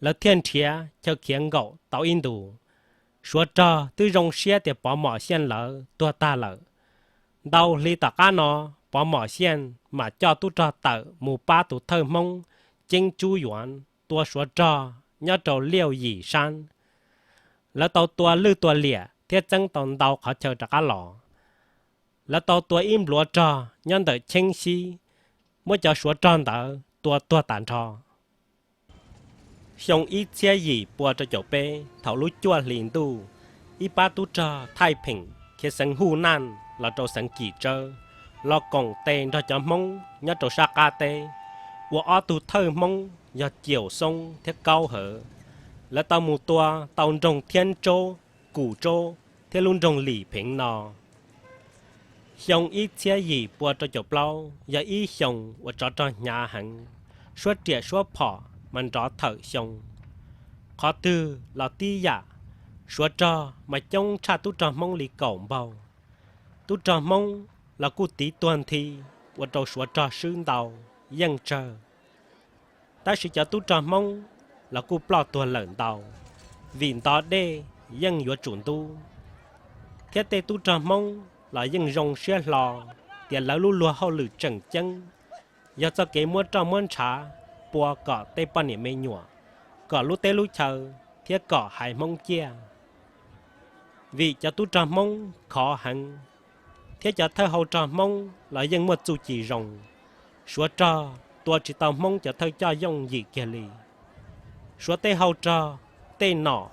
lawv thiaj nrhiav chaw khiav nkaum tau ib ntus. Suav rog twb zoo siab tias Pov Mom Xyaaj lawv tuag tag lawm. Ntau hli tom qab no, Pov Mom Xyaaj mam coj tub rog tawm mus pab tus thawj Hmoob Ceeb Tsub Yuav tua Suav rog nyob rau Liaj Yim Sab. Lawv tau tua lwj tua liam thiab txeeb tau ntau qhov chaw rov qab los. Lawv tau tua ib npluav rog nyob ntawm Cheeb Xib, muab cov Suav rog ntawd tua tuag tas nrho. Xyoo ib txhiab yim pua rau caum peb, thaum lub cuaj hlis ntuj, ib pab tub rog thaij pheem khiav xeev Huj Naj los rau xeev Kim Tsawb, los koom tes nrog cov Hmoob nyob rau sab qab teb, ua ob tug thawj Hmoob yog Ciaum Xoob thiab Kaub Hawv. Lawv tau mus tua tau nroog Thiab Tsaub, Kum Tsaub thiab lub nroog Lim Pheev no. Xyoo ib txhiab yim pua rau caum plaub yog ib xyoos uas tsov rog hnyav heev, suab riam suab phom mas nrov thawm xyoo. Qhov twg los tib yam, Suav rog mas coob tshaj tub rog Hmoob li kaum npaug. Tub rog Hmoob los kuj tiv tuag nthi, ua rau Suav rog swb ntau, yeej tsawg. Tab sis cov tub rog Hmoob los kuj ploj tuag lawm ntau, vim ntov dej yeej yuav tsum ntub, thiab tej tub rog Hmoob los yeej zoo siab hlo tias lawv lub luag hauj lwm tseem ceeb yog txoj kev muab roj muab ntshav pua kom tej poj niam me nyuam, kom lub teb lub chaw thiab kom haiv Hmoob ciaj. Vim cov tub rog Hmoob khov heev, thiab cov thawj hau rog Hmoob los yeej muaj txuj ci zoo, Suav rog tua tsis tau Hmoob cov thawj coj yooj yim kiag li. Suav tej hau rog, tej nom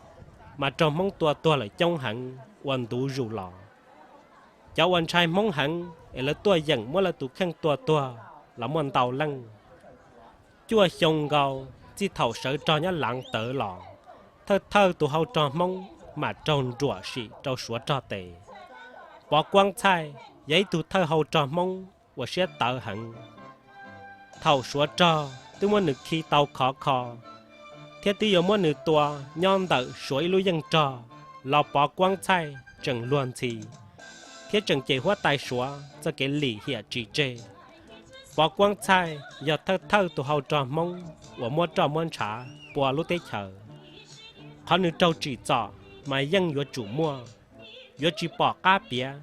mas raug Hmoob tua tuag lawm coob heev ua ntu zus los. Cov uas ntshai Hmoob heev es lawv tuaj yeem muab lawv tus kheej tua tuag los muaj ntau leej. Cuaj xyoo nkaus txij thaum sawv rog nyob Laav Tawv los, thawj thawj tus hau rog Hmoob mam raug nruam sim rau Suav rog tes. Pov Kuab Txhaij yog ib tug thawj hau rog Hmoob uas siab tawv heev. Thaum Suav rog twb muab nws khi tau khov kho, thiab twb yuav muab nws tua nyob ntawm Suav ib lub yeej rog, los Pov Kuab Txhaij tseem luag ntxhi, thiab tseem cem huab tais Suav txoj kev lim hiam tsis tseg. Pov Kuab Txhaij yog thawj thawj tus hau rog Hmoob uas muab roj muab ntshav pua lub teb chaws. Qhov nws raug tsim txom mas yeej yuav tsum muaj, yuav tsis pom qab piav,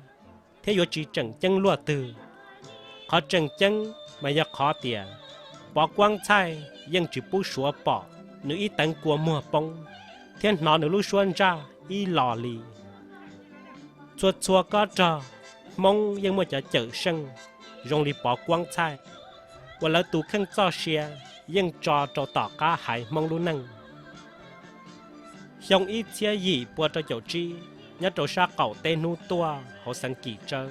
thiab yuav tsis tseem ceeb luaj twg. Qhov tseem ceeb mas yog qhov tias Pov Kuab Txhaij yeej tsis pub Suav pom nws ib teev kua muag poob thiab hnov nws lub suab ntsaj ib los li. Txhua txhua kob rog, Hmoob yeej muaj cov cawm seej zoo li Pov Kuab Txhaij, uas lawv tus kheej txoj sia yeej tso rau tom qab haiv Hmoob lub neej. Xyoo ib txhiab yim pua rau caum tsib, nyob rau sab qaum teb hnub tuaj hauv xeev Kim Tsawb,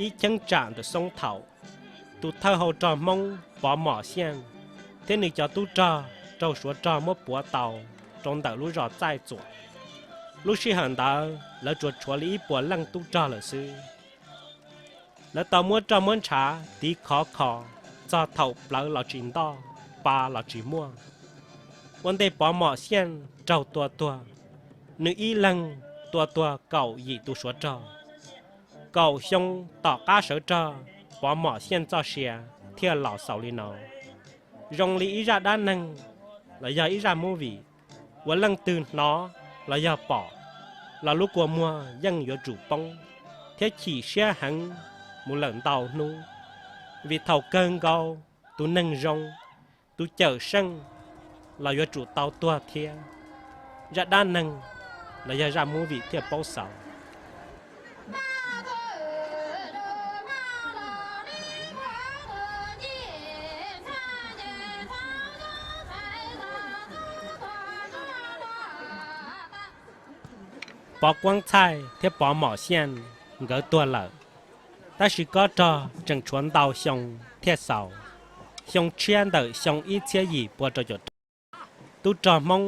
ib cheeb tsam ntawm Xoob Thaum, tus thawj hau rog Hmoob Pov Mom Xiaj thiab nws cov tub rog raug Suav rog muab puav tau rau ntawm lub zos Txaij Txuam. Lub sij hawm ntawd lawv tsuas tshuav li ib puas leej tub rog lawm xwb. Lawv tau muab roj muab ntshav tiv khov kho txog thaum plawv los tsis ntoj, pa los tsis muaj. Ua ntej Pov Mom Xiaj raug tua tuag, nws ib leeg tua tuag kaum yim tus Suav rog. Kaum xyoo tom qab sawv rog, Pov Mom Xiaj txoj sia thiaj los xaus li no. Zoo li ib zaj dab neeg los yog ib zaj movie, uas leej twg hnov los yog pom, los lub kua muag yeej yuav tsum poob thiab chim siab heev mus lawm ntau hnub, vim thaum kawg nkaus tus neeg zoo, tus cawm seej los yuav tsum tau tuag thiab. Zaj dab neeg los yog zaj movie thiaj paub xaus. Pov Kuab Txhaij thiab Pov Mom Xiaj nkawd tuag lawm, tab sis kob rog tseem tshuav ntau xyoo thiaj xaus. Xyoo tshiab ntawm xyoo ib txhiab yim pua rau caum rau, tub rog Hmoob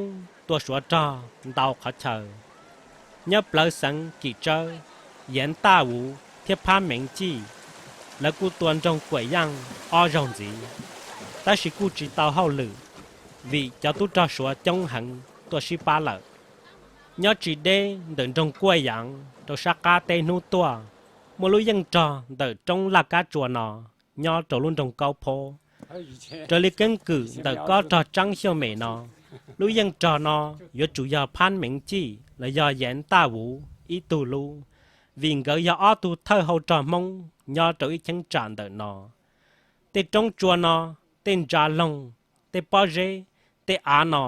tua Suav rog ntau qhov chaw. Nyob plawv xeev Kim Tsawb, Yeev Taj Vuv thiab Phab Meev Cij, lawv kuj tua nroog Kuam Yaaj ob zaug ntxiv, tab sis kuj tsis tau hauj lwm, vim cov tub rog Suav coob heev tuaj sib pab lawm. Nyob tsis deb ntawm nroog Kuaj Yaav rau sab qab teb hnub tuaj, muaj lub yeej rog ntawm roob Laj Kab Tsua no nyob rau lub nroog Kaub Phob. Raws li keeb kwm ntawm kob rog Tsaab Xyooj Mem no, lub yeej rog no yuav tsum yog Phab Meev Cij los yog Yeev Taj Vuv ib tug lub, vim nkawd yog ob tug thawj hau rog Hmoob nyob rau ib cheeb tsam ntawm no. Tej roob tsua no, tej ntsa loog, tej pob zeb, tej av no,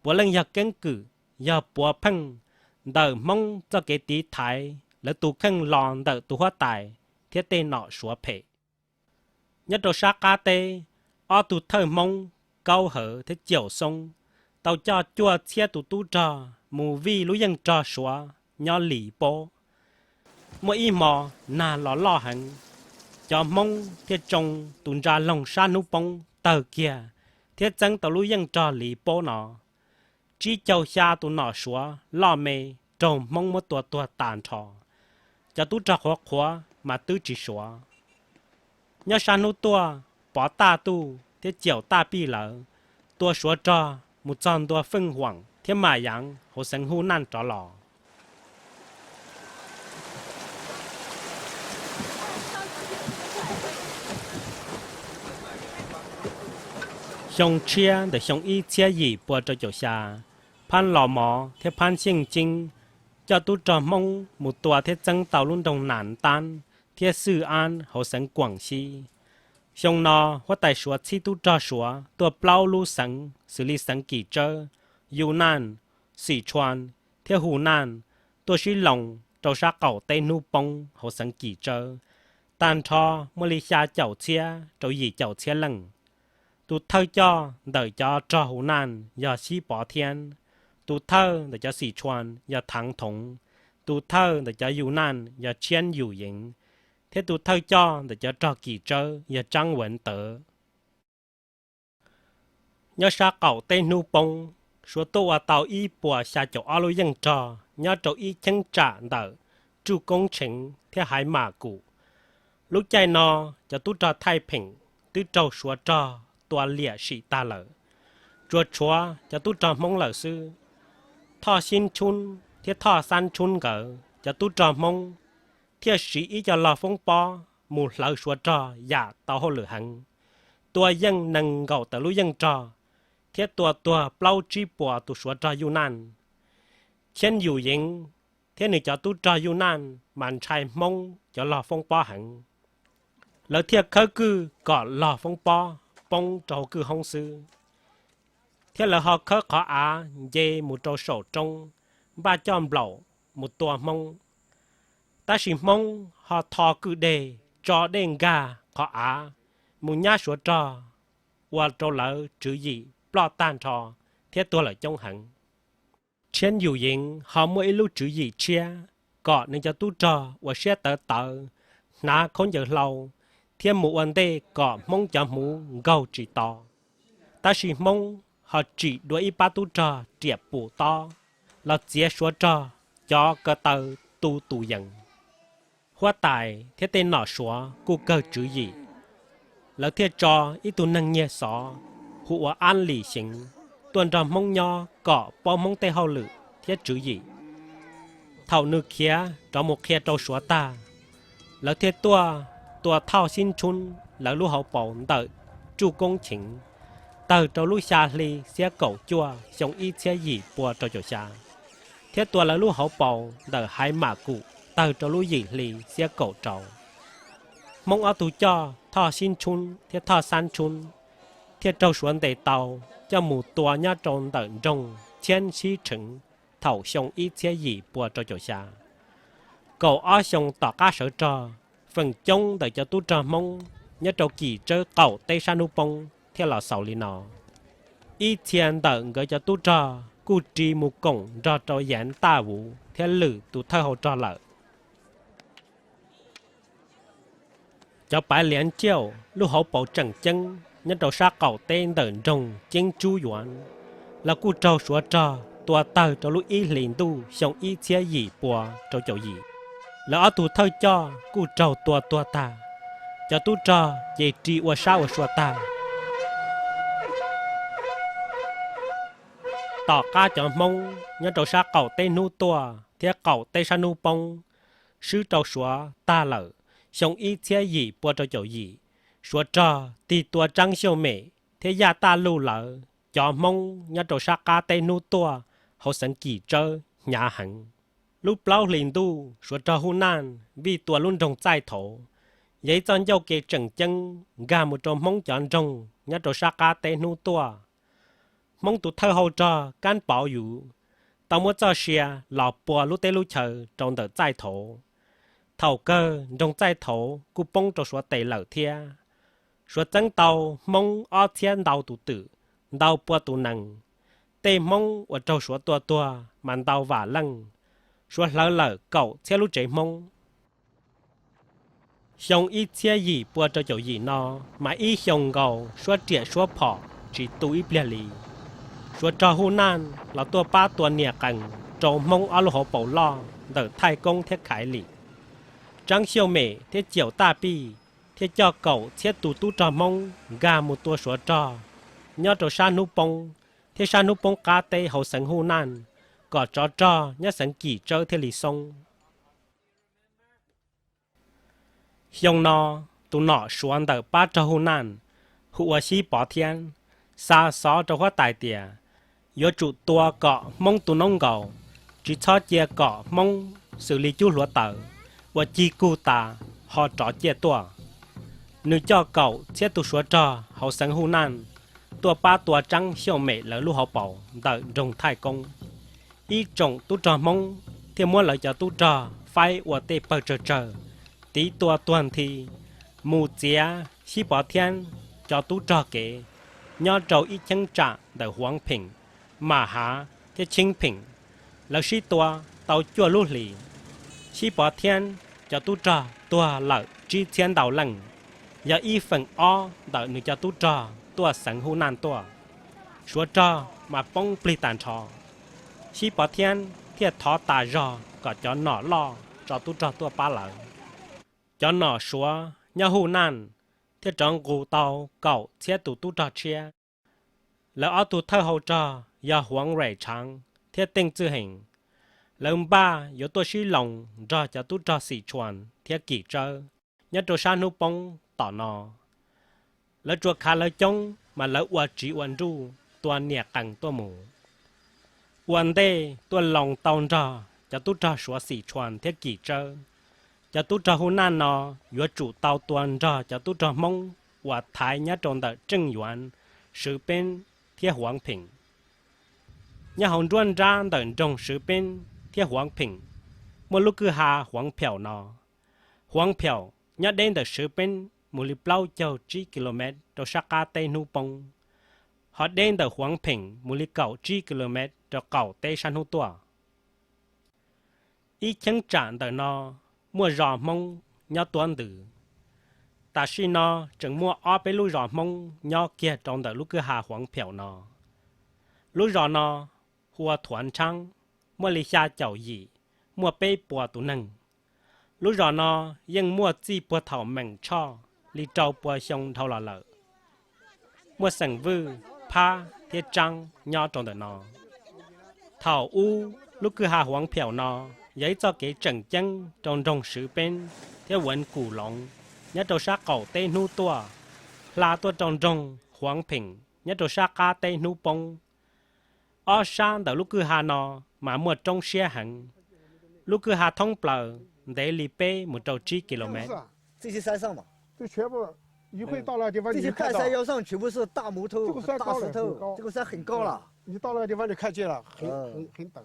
puav leej yog keeb kwm, yog puav pheej ntawm Hmoob txoj kev tiv thaiv lawv tus kheej los ntawm tus huab tais thiab tej nom Suav phem. Nyob rau sab qab teb, ob tug thawj Hmoob Kaub Hawv thiab Caum Xoob tau coj cuaj txhiab tus tub rog mus vij lub yeej rog Suav nyob Lis Pob. Muaj ib hmo nag los loj heev, cov Hmoob thiaj tsoo tus ntsa loog sab hnub poob tawg kiag thiab txeeb tau lub yeej rog Lis Pob no. Tsib caug xya tus nom Suav loj me raug Hmoob muab tua tuag tas nrho, cov tub rog qhuav qhuav mas twb tsis suav. Nyob sab hnub tuaj, Pov Taj Tuj thiab Caum Taj Pij lawv tua Suav rog mus txog ntua Feej Huam thiab Mam Yaav hauv xeev Huj Naj rov los. Xyoo tshiab ntawm xyoo ib txhiab yim pua rau caum xya, Phab Los Mov thiab Phab Xyeej Ceeb coj tub rog Hmoob mus tua thiab txeeb tau lub nroog Nas Tab thiab Xwj Ab hauv xeev Kuam Xib. Xyoo no, huab tais Suav txhib tub rog Suav tuaj plaub lub xeev xws li xeev Kim Tsawb, Yu Naj, Xim Tshuam thiab Hu Naj tuaj sib loos rau sab qaum teb hnub poob hauv xeev Kim Tsawb, tag nrho muaj li xya caum txhiab rau yim caum txhiab leej. Tus thawj coj ntawm cov rog Hu Naj yog Xib Pov Thiab, tus thawj ntawm cov Xim Tshuam yog Thaav Thoov, tus thawj ntawm cov Yu Naj yog Tshiab Yus Yeev, thiab tus thawj coj ntawm cov rog Kim Tsawb yog Tsaab Veev Tawv. Nyob sab qaum teb hnub poob, Suav tuaj ua tau ib puas xya caum ob lub yeej rog nyob rau ib cheeb tsam ntawm Tsuj Koob Tsheev thiab Haiv Mam Kum. Lub caij no, cov tub rog Thaij Pheem twb raug Suav rog tua liam sim tag lawm, tsuas tshuav cov tub rog Hmoob lawm xwb. Thoj Xib Tshub thiab Thoj Xab Tshub nkawd cov tub rog Hmoob thiaj siv ib co log foob pob mus hlawv Suav rog yam tau hauj lwm heev, tua yeej nees nkaum tawm lub yeej rog thiab tua tuag plaub tsib puas tus Suav rog Yuj Naj. Tshiab Yus Yeev thiab nws cov tub rog Yuj Naj mas ntshai Hmoob cov log foob pob heev, lawv thiaj khawb kwj kom log foob pob poob rau hauv kwj hoob xwb, thiab lawv ho khawb qhov av nce mus rau saum roob, npaj coj nplaum mus tua Hmoob. Tab sis Hmoob ho tho kwj deg tso dej nkag qhov av mus nyab Suav rog, ua rau lawv tswv yim ploj tag nrho thiab tuag lawm coob heev. Tshiab Yus Yeev ho muaj ib lub tswv yim tshiab kom nws cov tub rog ua siab tawv tawv, hnav khaub ncaws hlau thiab mus ua ntej kom Hmoob cov hmuv nkaug tsis to. Tab sis Hmoob ho tsim dua ib pab tub rog riam pum tob los txiav Suav rog cov ko taw tu tus yees. Huab tais thiab tej nom Suav kuj kawg tswv yim, lawv thiaj tso ib tug neeg nyiag xov hu ua Ab Lis Xyeev tuaj nrog Hmoob nyob kom paub Hmoob tej hauj lwm thiab tswv yim. Thaum nws khiav rov mus qhia rau Suav tag, lawv thiaj tuaj tua Thoj Xib Tshub lawv lub hauv paus ntawm Tsuj Koob Cheev tawg rau lub xya hli xiab kaum cuaj xyoo ib txhiab yim pua rau caum xya, thiab tua lawv lub hauv paus ntawm Haiv Mam Kum tawg rau lub yim hli xiab kaum rau. Hmoob ob tug coj Thoj Xib Tshub thiab Thoj Xab Tshub thiaj raug Suav ntes tau coj mus tua nyob rau ntawm nroog Tshiab Sib Tsheev thaum xyoo ib txhiab yim pua rau caum xya. Kaum ob xyoo tom qab sawv rog, feem coob ntawm cov tub rog Hmoob nyob rau Kim Tsawb qaum teb sab hnub poob thiaj los xaus li no. Ib txhia ntawm nkawd cov tub rog kuj ris mus koom nrog rau Yeev Taj Vuv thiab lwm tus thawj hau rog lawm. Cov Paiv Liav Nciauj lub hauv paus tseem ceeb nyob rau sab qaum teb ntawm nroog Ceeb Tsub Yuav los kuj raug Suav rog tua tawg rau lub ib hlis ntuj xyoo ib txhiab yim pua rau caum yim. Lawv ob tug thawj coj kuj raug tua tuag tag, cov tub rog ces ris ua sab ua sua tag. Tom qab cov Hmoob nyob rau sab qaum teb hnub tuaj thiab qaum teb sab hnub poob swb rau Suav tag lawm xyoo ib txhiab yim pua rau caum yim, Suav rog tig tua Tsaab Xyooj Mem thiab Yaj Taj Luj lawv cov Hmoob nyob rau sab qab teb hnub tuaj hauv xeev Kim Tsawb hnyav heev. Lub plaub hlis ntuj Suav rog Huj Naj vij tua lub nroog Txaij Thauv, yog ib txoj ncauj ke tseem ceeb nkag mus rau Hmoob cov nroog nyob rau sab qab teb hnub tuaj. Hmoob tus thawj hau rog Kab Pov Yuv tau muab txoj sia los pua lub teb lub chaw rau ntawm Txaij Thauv. Thaum kawg nroog Txaij Thauv kuj poob rau Suav tes lawm thiab. Suav txeeb tau Hmoob ob txhiab ntau tus twm, ntau pua tus nees. Tej Hmoob uas raug Suav tua tuag mas ntau vam leej. Suav hlawv lawm kaum txhiab lub tsev Hmoob. Xyoo ib txhiab yim pua rau caum yim no mas ib xyoo nkaus suab riam suab phom tsis tu ib pliag li. Suav rog Huj Naj los tuaj pab tua nias qees rau Hmoob ob lub hauv paus loj ntawm Thaij Koob thiab Khaiv Lim. Tsaab Xyooj Mem thiab Ciaum Taj Pij thiaj coj kaum txhiab tus tub rog Hmoob nkag mus tua Suav rog nyob rau sab hnub poob thiab sab hnub poob qab teb hauv xeev Huj Naj kom tsov rog nyob xeev Kim Tsawb thiaj li xoob. Xyoo no, tus nom Suav ntawm pab rog Huj Naj hu ua Xib Pov Thiab xa xov rau huab tais tias yuav tsum tua kom Hmoob tu noob nkaus, tsis txhob cia kom Hmoob xws li cub hluav taws uas cig kug tas ho rov ciaj tuaj. Nws coj kaum txhiab tus Suav rog hauv xeev Huj Naj tuaj pab tua Tsaab Xyooj Mem lawv lub hauv paus ntawm nroog Thaij Koob. Ib tsoom tub rog Hmoob thiaj muab lawv cov tub rog faib ua tej pawg tsawg tsawg, tiv tua tuag nthi, mus txiav Xib Pov Thiab cov tub rog kev nyob rau ib cheeb tsam ntawm Huav Pheem, Mam Hav thiab Tsheeb Pheem. Lawv sib tua tau cuaj lub hlis, Xib Pov Thiab cov tub rog tuag lawm tsib txhiab ntau leej, yog ib feem ob ntawm nws cov tub rog tuaj xeev Huj Naj tuaj. Suav rog mas poob plig tas nrho. Xib Pov Thiab thiaj thov tas zog kom cov nom loj tso tub rog tuaj pab lawv. Cov nom Suav nyob Huj Naj thiaj rov nqus tau kaum txhiab tus tub rog tshiab. Lawv ob tug thawj hau rog yog Huav Rais Tshaav thiab Teej Txwj Heem. Lawv npaj yuav tuaj sib loos nrog cov tub rog Xim Tshuas thiab Kim Tsawb nyob rau sab hnub poob tom no. Lawv tsuas khav lawv coob mas lawv ua tsiv ua nruj tua nias qees tuaj mus. Ua ntej tuaj loos tau nrog cov tub rog Suav Xim Tshuas thiab Kim Tsawb, cov tub rog Huj Naj no yuav tsum tau tua nrog cov tub rog Hmoob uas thaiv nyob rau ntawm Tseej Yuav, Swv Peeb thiab Huav Pheem. Nyob hauv nruab nrab ntawm nroog Swv Peeb thiab Huav Pheem muaj lub kwj ha Huav Phaum no. Huav Phaum nyob deb ntawm Swv Peeb mus li plaub caug tsib ki lo mev rau sab qab teb hnub poob, ho deb ntawm Huav Pheem mus li kaum tsib ki lo mev rau qaum teb sab hnub tuaj. Ib cheeb tsam ntawm no muaj zos Hmoob nyob tuab ntws. Tam sim no tseem muaj ob peb lub zos Hmoob nyob kiag rau ntawm lub kwj ha Huav Phaum no. Lub zos no hu ua Thuav Ntshaab, muaj li xya caum yim, muaj peb puas tus neeg. Lub zos no yeej muaj txij puag thaum Meem Tshoj li rau pua xyoo dhau los lawm. Muaj xeem Vwj, Phab thiab Tsaab nyob rau ntawm no. Thaum ub lub kwj ha Huav Phaum no yog ib txoj kev tseem ceeb rau nroog Swv Peeb thiab Vuv Kum Loov nyob rau sab qaum teb hnub tuaj, hla tuaj rau nroog Huav Pheem nyob rau sab qab teb hnub poob. Ob sab ntawm lub kwj ha no mas muaj roob siab heev. Lub kwj ha thoob plaws ntev li peb mus rau tsib ki lo mev. 这些山上嘛，这全部一会到那地方，这些半山腰上全部是大木头、大石头，这个山很高了。你到那个地方就看见了，很很很陡。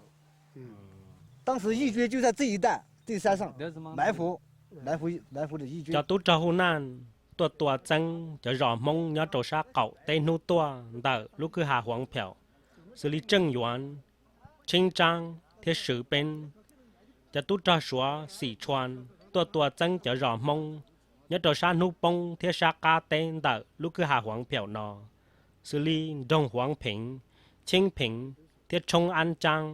当时义军就在这一带，这山上埋伏，埋伏埋伏的义军。 Cov tub rog Huj Naj tuaj tua txeeb cov zos Hmoob nyob rau sab qaum teb hnub tuaj ntawm lub kwj ha Huav Phaum, xws li Tseej Yuav, Tsheeb Tsaab thiab Swv Peeb. Cov tub rog Suav Xim Tshuas tuaj tua txeeb cov zos Hmoob nyob rau sab hnub poob thiab sab qab teb ntawm lub kwj ha Huav Phaum no, xws li nroog Huav Pheev, Tsheeb Pheev thiab Tshoob Ab Tsaab.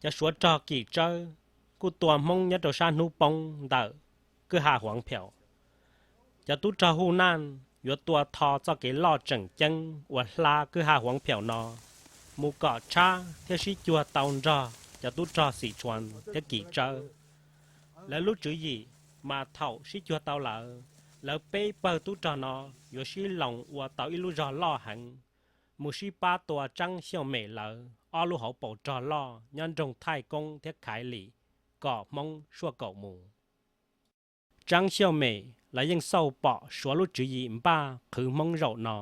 Cov Suav rog Kim Tsawb kuj tua Hmoob nyob rau sab hnub poob ntawm kwj ha Huav Phaum. Cov tub rog Huj Naj yuav tua tho txoj kev loj tseem ceeb uas hla kwj ha Huav Phaum no mus kom tshab thiab sib cuag tau nrog cov tub rog Xim Tshuas thiab Kim Tsawb. Lawv lub tswv yim mas thaum sib cuag tau lawm, lawv peb pawg tub rog no yuav sib loos ua tau ib lub zog loj heev, mus sib pab tua Tsaab Xyooj Mem lawv ob lub hauv paus rog loj nyob nroog Thaij Koob thiab Khaiv Lim kom Hmoob suaj kaum mus. Tsaab Xyooj Mem lawv yeej xauj pom Suav lub tswv yim npaj qhwv Hmoob zaum no,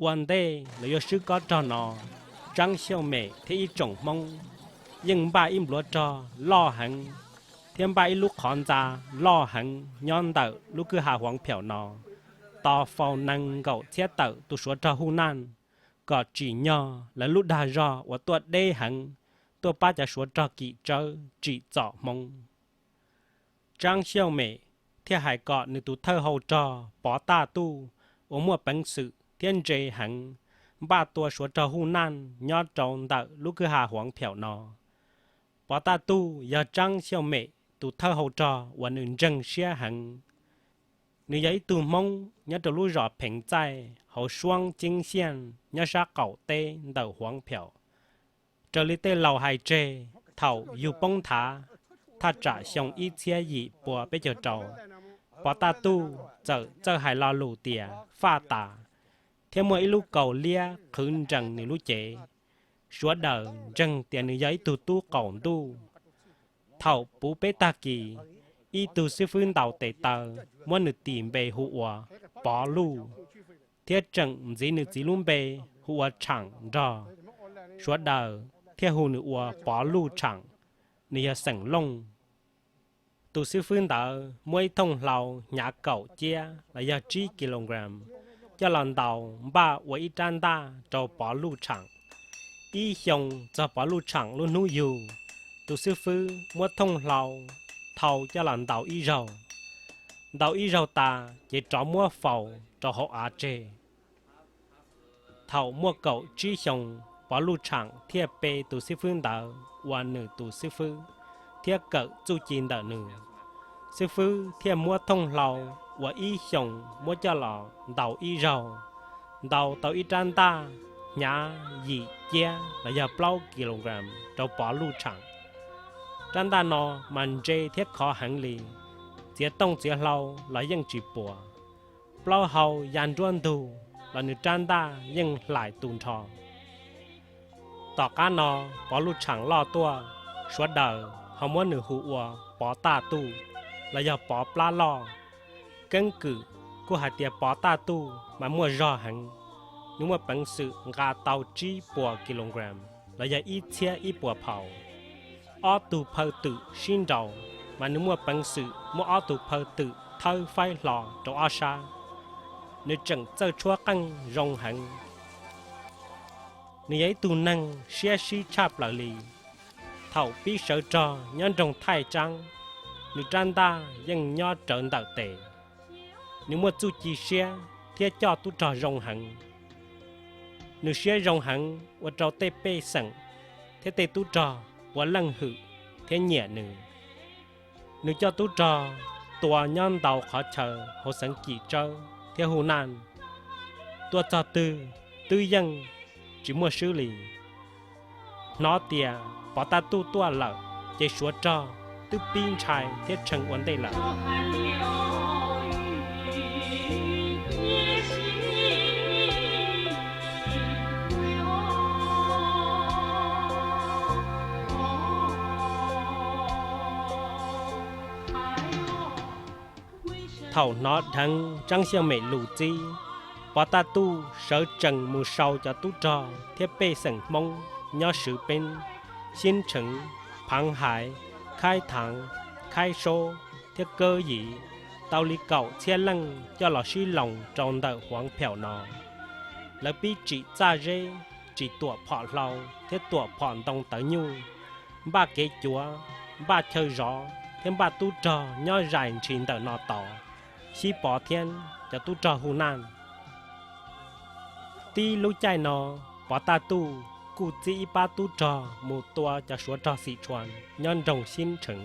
Ua ntej lawv yuav swb kob rog no, Tsaab Xyooj Mem thiab ib tsoom Hmoob yeej npaj ib npluav rog loj heev thiab npaj ib lub qhov ntxa loj heev nyob ntawm lub kwj ha Huav Phaum no, tos faus nees nkaum txhiab tawm tus suav rog Huj Naj kom tsim nyog lawv lub dag zog uas tuaj deb heev tuaj pab cov suav rog Kim Tsawb tsim txom Hmoob. Tsaab Xyooj Mem thiaj hais kom nws tus thawj hau rog Pov Taj Tuj uas muaj peev xwm thiab ntse heev npaj tua suav rog Huj Naj nyob rau ntawm lub kwj ha Huav Phaum no. Pov Taj Tuj yog Tsaab Xyooj Mem tus thawj hau rog uas nws ntseeg siab heev. Nws yog ib tug Hmoob nyob rau lub zos Pheev Txaij hauv suab Ceeb Xiaj nyob sab qaum teb ntawm Huav Phaum. Raws li tej laus hais tseg, thaum yug poob nthav thaj tsam xyoo ib txhiab yim pua peb caug rau, Pov Taj Tuj txawm txawj hais lo lus tias faj tas, thiab muaj ib lub kaus liab qhwv nrees nws lub cev. Suav daws ntseeg tias nws yog ib tug tub qaum ntuj. Thaum puv peb tag kis, ib tug xib fwb ntaus tes taw muab nws tis npe hu ua Pov Luj, thiab tseem ntxiv nws txiv lub npe hu ua Tshaam nrog. Suav daws thiaj hu nws ua Pov Luj Tshaam, nws yog xeem Looj. Tus xib fwb ntawd muab ib thooj hlau hnyav kaum ciab los yog tsib kilogram coj los ntaus npaj ua ib rab ntaj rau Pov Luj Tshaam. Ib xyoo txog Pov Luj Tshaam lub hnub yug, tus xib fwb muab thooj hlau thau coj los ntaus ib zaug. Ntaus ib zaug tas ces rov muab faus rau hauv av tseg. Thaum muaj kaum tsib xyoo, Pov Luj Tshaam thiaj pe tus xib fwb ntawd ua nws tus xib fwb thiab kawm txuj ci ntawm nws. Xib fwb thiaj muab thooj hlau uas ib xyoos muab coj los ntaus ib zaug, ntaus tau ib rab ntaj hnyav yim ciab los yog plaub kilogram rau Pov Luj Tshaam. Rab ntaj no mas ntse thiab khov heev li, txiav tooj txiav hlau los yeej tsis puas. Plaub hau ya nruab ntug los nws rab ntaj yeej hlais tu nrho. Tom qab no, Pov Luj Tshaam loj tuaj, sawv daws ho muab nws hu ua Pov Taj Tuj los yog Pov Plab Loj. Keeb kwm kuj hais tias Pov Taj Tuj mas muaj zog heev, nws muaj peev xwm nqa tau tsib puas kilogram los yog ib txhiab ib puas phaus. Ob tug phaw twm sib nraus, mas nws muaj peev xwm muab ob tug phaw twm thawb faib hlo rau ob sab. Nws tseem txawj tshuab qeej zoo heev. Nws yog ib tug neeg siab sib tshaj plaws li. Thaum pib sawv rog nyob nroog Thaij Tsaab, nws rab ntaj yeej nyob rawv ntawm tes. Nws muaj txuj ci siab thiab coj tub rog zoo heev. Nws siab zoo heev ua rau tej pej xeem thiab tej tub rog puav leej hwm thiab nyiam nws. Nws coj tub rog tua nyob ntau qhov chaw hauv xeev Kim Tsawb thiab Hu Naj, tua txog twg twb yeej tsis muaj swb li. Hnov tias Pov Taj Tuj tuaj lawm, ces suav rog twb pib ntshai thiab tshee ua ntej lawm. Thaum hnov dheev Tsaab Xyooj Mem lus txib, Pov Taj Tuj sawv tsees mus sau cov tub rog thiab pej xeem Hmoob nyob Swv Peeb, Xyeeb Tsheev, Phaav Haiv, Khaib Thaav, Khaib Sob thiab Kawb Yiv tau li kaum txhiab leej coj los sib loos rau ntawm Huav Phaum no. Lawv pib tsim txaj zeb, tsim tuam phom hlau thiab tuam phom ntoo tawv nyuj, npaj kev cuav, npaj chaw zov thiab npaj tub rog nyob zais ntshis ntawm no tos Xib Pov thiab cov tub rog Hu Naj. Tib lub caij no, Pov Taj Tuj kuj txib ib pab tub rog mus tua cov suav rog Xim Tshuas nyob nroog Xyeeb Tsheev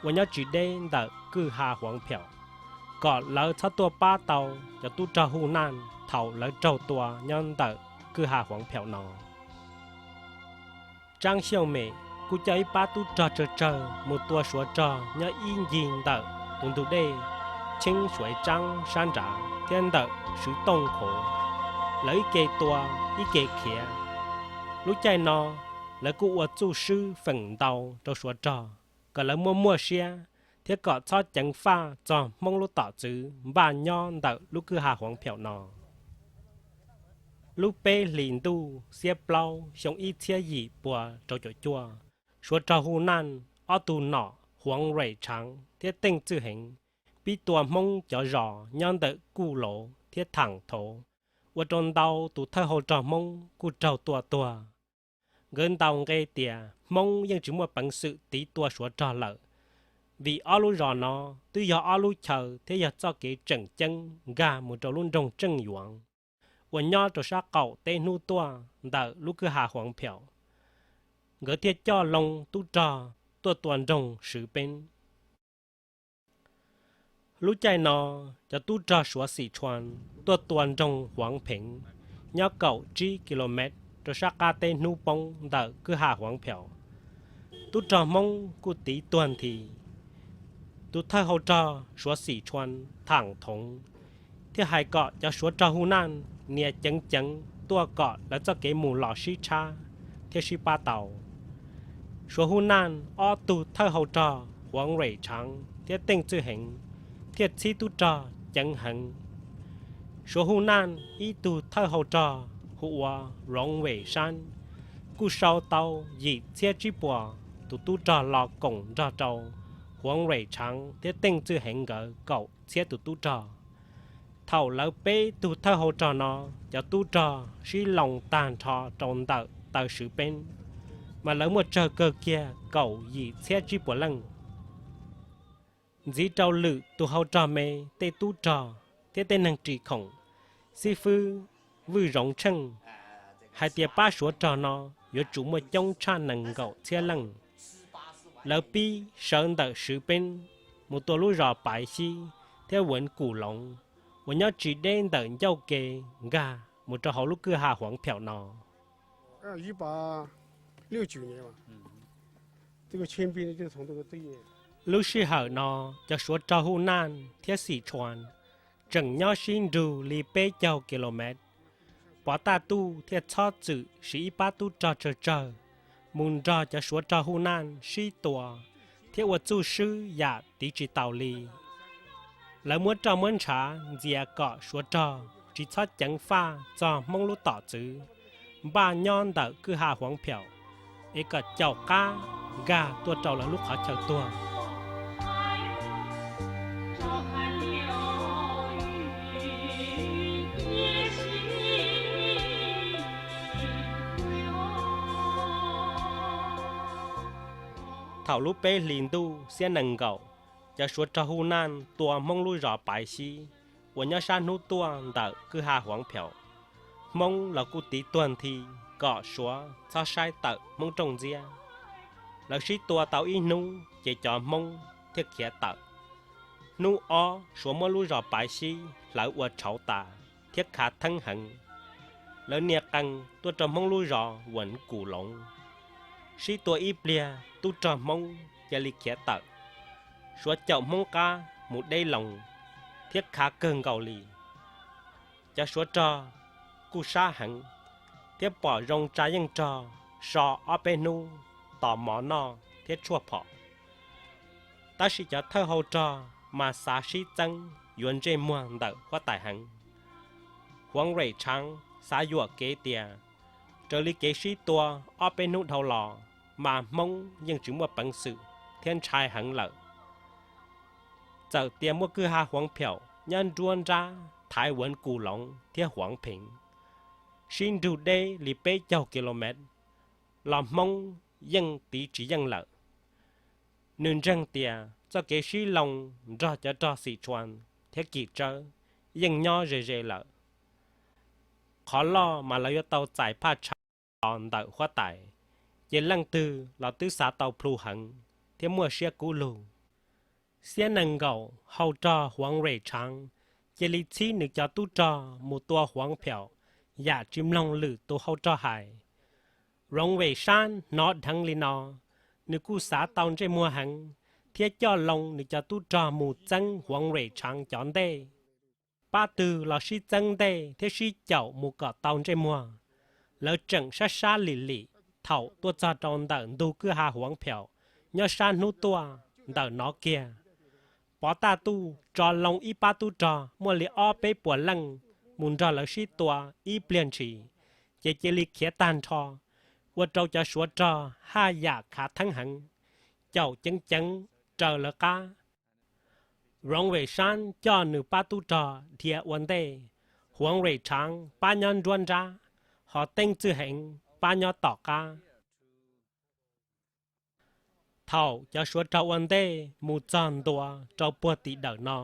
uas nyob tsis deb ntawm kwj ha Huav Phaum, kom lawv txhob tuaj pab tau cov tub rog Hu Naj thaum lawv raug tua nyob ntawm kwj ha Huav Phaum no. Tsaab Xyooj Mem kuj coj ib pab tub rog tsawg tsawg mus tua suav rog nyob ib ncig ntawm tus ntug dej Cheeb Suav Tsaab sab nrad thiab ntawm Swv Tooj Qhuv. Lawv ib ke tua ib ke khiav. Lub caij no, lawv kuj ua txuj swb feem ntau rau suav rog kom lawv muaj muaj siab thiab kom txhob ceev faj txog Hmoob lub tom txwv npaj nyob ntawm lub kwj ha Huav Phaum no. Lub peb hlis ntuj xiab plaub xyoo ib txhiab yim pua rau caum cuaj, suav rog Hu Naj ob tug nom Huav Ruem Tshaav thiab Teej Txwj Heev pib tua Hmoob cov zos nyob ntawm Kuj Lauv thiab Thaam Thauv, ua rau ntau tus thawj hau rog Hmoob kuj raug tua tuag. Nkawd ntaus nqe tias Hmoob yeej tsis muaj peev xwm tiv tua suav rog lawm, vim ob lub zos no twb yog ob lub chaw thiab yog txoj kev tseem ceeb nkag mus rau lub nroog Tseej Yuav uas nyob rau sab qaum teb hnub tuaj ntawm lub kwj ha Huav Phaum. Nkawd thiaj coj loo tub rog tuaj tua nroog Swv Peeb. Lub caij no, cov tub rog suav Xim Tshuas tuaj tua nroog Huav Pheev, nyob kaum tsib ki lo mev rau sab qab teb hnub poob ntawm kwj ha Huav Phaum. Tub rog Hmoob kuj tiv tuag nthi. Tus thawj hau rog suav Xim Tshuas Thaam Thoov thiaj hais kom cov suav rog Hu Naj nias ceev ceev tuaj kom lawv txoj kev mus los sib tshab thiab sib pab tau. Suav Hu Naj ob tug thawj hau rog Huav Ruem Tshaav thiab Teej Txwj Heev thiaj txhib tub rog ceev heev. Suav Hu Naj ib tug thawj hau rog hu ua Roov Vem Sab kuj sau tau yim txhiab tsib puas tus tub rog los koom nrog rau Huav Ruem Tshaav thiab Teej Txwj Heev nkawd kaum txhiab tus tub rog. Thaum lawv peb tug thawj hau rog no cov tub rog sib loo tag nrho rau ntawm taw Swv Peeb, mas lawv muaj tsawg kawg kiag kaum yim txhiab tsib puas leej. Ntxiv rau lwm tus hau rog me tej tub rog thiab tej neeg ris khoom, xib fwb Vwj Zoov Tsheej hais tias pab suav rog no yuav tsum muaj coob tshaj nees nkaum txhiab leej. Lawv pib sawv ntawm Swv Peeb mus tua lub zos Paiv Xib thiab Vuv Kum Loov uas nyob tsis deb ntawm ncauj ke nkag mus rau hauv lub kwj ha Huav Phaum no. Lub sij hawm no cov suav rog Hu Naj thiab Xim Tshuas tseem nyob sib nrug li peb caug ki lo mev. Pov Taj Tuj thiaj txhob txwm siv ib pab tub rog tsawg tsawg mus nrog cov suav rog Hu Naj sib tua thiab ua txuj swb yam tiv tsis taus li. Lawv muab roj muab ntshav ntxias kom suav rog tsis txhob ceev faj txog Hmoob lub tom txwv npaj nyob ntawm kwj ha Huav Phaum, es kom caum qab nkag tuaj rau lawv lub qhov chaw tuag. Thaum lub peb hlis ntuj xiab nees nkaum, cov suav rog Hu Naj tua Hmoob lub zos Paiv Xib uas nyob sab hnub tuaj ntawm kwj ha Huav Phaum. Hmoob los kuj tiv tuag nthi kom suav txhob saib tawm Hmoob rooj ntxiab. Lawv sib tua tau ib hnub ces cov Hmoob thiaj khiav tawm. Hnub ob suav muab lub zos Paiv Xib hlawv ua tshauv tas thiab khav theeb heev. Lawv nias qees tuaj rau Hmoob lub zos Vuv Kum Loov, sib tua ib pliag tub rog Hmoob cia li khiav tawm. Suav caum Hmoob qab mus deb loo thiab khav kawg nkaus li. Cov suav rog kuj sab heev thiab pom zoo tsa yeej rog so ob peb hnub tos mov noj thiab tshuaj phom. Tab sis cov thawj hau rog mas xav sib txeeb yuav ntsej muag ntawm huab tais heev. Huav Ruem Tshaav xav yuam kev tias raws li kev sib tua ob peb hnub dhau los mas Hmoob yeej tsis muaj peev xwm thiab ntshai heev lawm. Txawm tias muaj kwj ha Huav Phaum nyob nruab nrab thaiv Vuv Kum Loov thiab Huav Pheev, sib nrug deb li peb caug ki lo mev, los Hmoob yeej tiv tsis yeej lawm. Nws ntseeg tias txoj kev sib loo nrog cov rog Xim Tshuas thiab Kim Tsawb yeej nyob ze ze lawm. Qhov loj mas lawv yuav tau txais phaj tshav los ntawm huab tais, ces leej twg los twb xav tau plhu heev thiab muaj siab kub lug. Xiab nees nkaum hau rog Huav Ruem Tshaav cia li txhib nws cov tub rog mus tua Huav Phaum yam tsis mloog lwm tus hau rog hais. Roov Vem Sab hnov dheev li no, nws kuj xav tau ntsej muag heev thiab coj loo nws cov tub rog mus txeeb Huav Ruem Tshaav cov ntej. Pab twg los sib txeeb ntej thiab sib caum mus kom tau ntsej muag. Lawv tseem sab sab lim lim thaum tuaj txog rau ntawm ntug kwj ha Huav Phaum nyob sab hnub tuaj ntawm no kiag. Pov Taj Tuj tso loo ib pab tub rog muaj li ob peb puas leej mus nrog lawv sib tua ib pliag ntshis, ces cia li khiav tag nrho, ua rau cov Suav rog haj yam khav theeb heev, caum ceev ceev raws lawv qab. Roov Vem Sab coj nws pab tub rog dhia ua ntej, Huav Vem Tshaav pab nyob nruab nrab, hos Teej Txwj Heev pab nyob tom qab. Thaum cov Suav rog ua ntej mus txog ntua rau puag tim dawm no,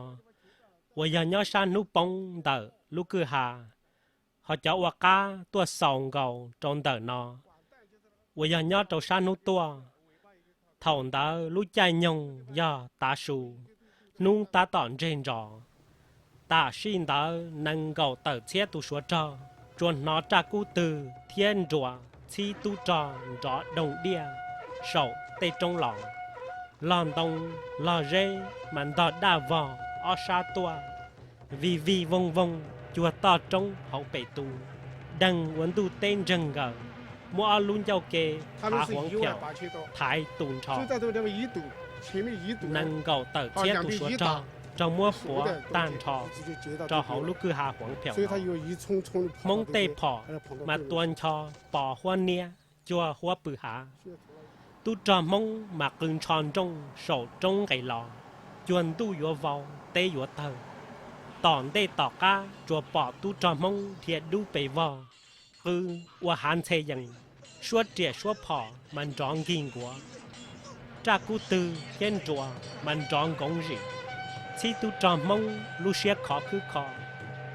uas yog nyob sab hnub poob ntawm lub kwj ha, hos cov ua qab tuaj xaus nkaus rau ntawm no, uas yog nyob rau sab hnub tuaj. Thaum ntawd lub caij nyoog yog tav su, hnub tab tom ntseg ntsos. Tam sim ntawd nees nkaum tawm txhiab tus Suav rog tsuas hnov raj kub twg thiab nruas txhib tub rog nrov doog diaj saum tej roob los. Log ntoo log zeb mas ntog daj vog ob sab tuaj, vij vij voog voog cuag toj roob hauv pes tu, deeg ua ntuj teb ntseeg nkaws, muab ob lub ncauj ke hav huav pham thaiv tu nrho. Nees nkaum tawm txhiab tus Suav rog raug muab puav tag nrho rau hauv lub kwj ha huav pham no. Hmoob tej phom mas tua ncho pos huab niab cuag huab pw hav. Tub rog Hmoob mas qw ntsho nrooj saum roob nqes los, cuag ntuj yuav vau teb yuav tawg. Tom ntej tom qab tsuas pom tub rog Hmoob dhia dub pes vog, qw ua hav ntxhe yees, suab riam suab phom mas nrov nkig nkuav. Raj kub twg thiab nruas mas nrov nkoov zim, txhib tub rog Hmoob lub siab khov khwb kho,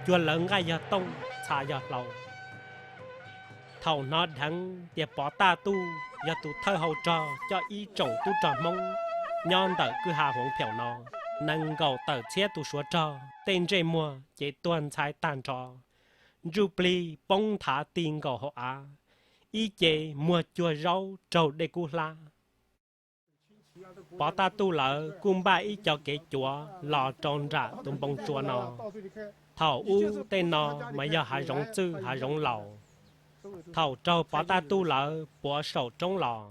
cuag lawv nqaij yog tooj txha yog hlau. Thaum hnov dheev tias Pov Taj Tuj yog tus thawj hau rog coj ib tsoom tub rog Hmoob nyob ntawm kwj ha huav pham no, nees nkaum tawm txhiab tus Suav rog tej ntsej muag ces tuag ntxhai tag nrho, ntsuj plig poob nthav ti nkaus hauv av, ib ce muag cuag zaub raug dej kub hlab. Pov Taj Tuj lawv kuj npaj ib co kev cuav los rau nram tus npoo tsua no. Thaum ub tej no mas yog hav zoov txwj hav zoov laus. Thaum raug Pov Taj Tuj lawv puav saum roob los,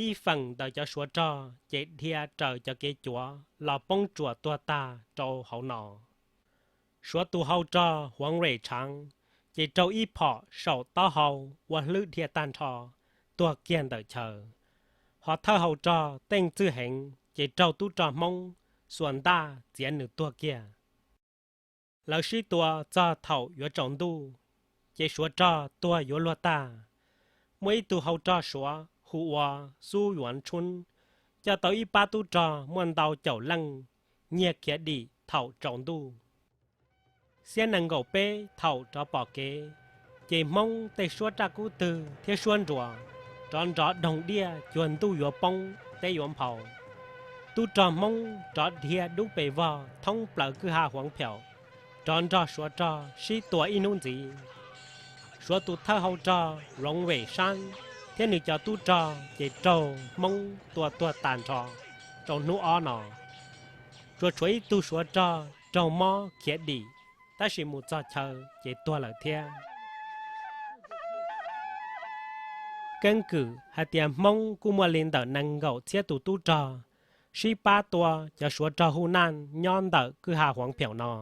ib feem ntawm cov Suav rog ces dhia raws cov kev cuav los poob tsuas tuag tag rau hauv no. Suav tus hau rog Huav Vem Tshaav ces raug ib phom saum taub hau ua hlwb dhia tag nrho, tuag kiag ntawm chaw. Hos thawj hau rog Teej Txwj Heev ces raug tub rog Hmoob xuas ntaj txiav nws tuag kiag. Lawv sib tua txog thaum yuav tsaus ntuj, ces Suav rog tuag yuav luag tag. Muaj ib tug hau rog Suav hu ua Xub Yuav Tshuab coj tau ib pab tub rog muaj ntau caum leej nyiag khiav dim thaum tsaus ntuj. Xiab nees nkaum peb thaum rov pom kev, ces Hmoob tej suab raj kub twg thiab suab nruas rov nrov doog diaj cuag ntuj yuav poob teb yuav nphau. Tub rog Hmoob rov dhia dub pes vog thoob plaws kwj ha Huav Phaum, rov nrog Suav rog sib tua ib hnub ntxiv. Suav tus thawj hau rog Roov Vem Sab thiab nws cov tub rog ces raug Hmoob tua tuag tag nrho rau hnub ob no. Tsuas tshuav ib tug Suav rog raug mob khiav dim, tab sis mus txog chaw ces tuag lawm thiab. Keeb kwm hais tias Hmoob kuj muaj li ntawm nees nkaum txhiab tus tub rog sib pab tua cov Suav rog Huj Naj nyob ntawm kwj ha Huav Phaum no.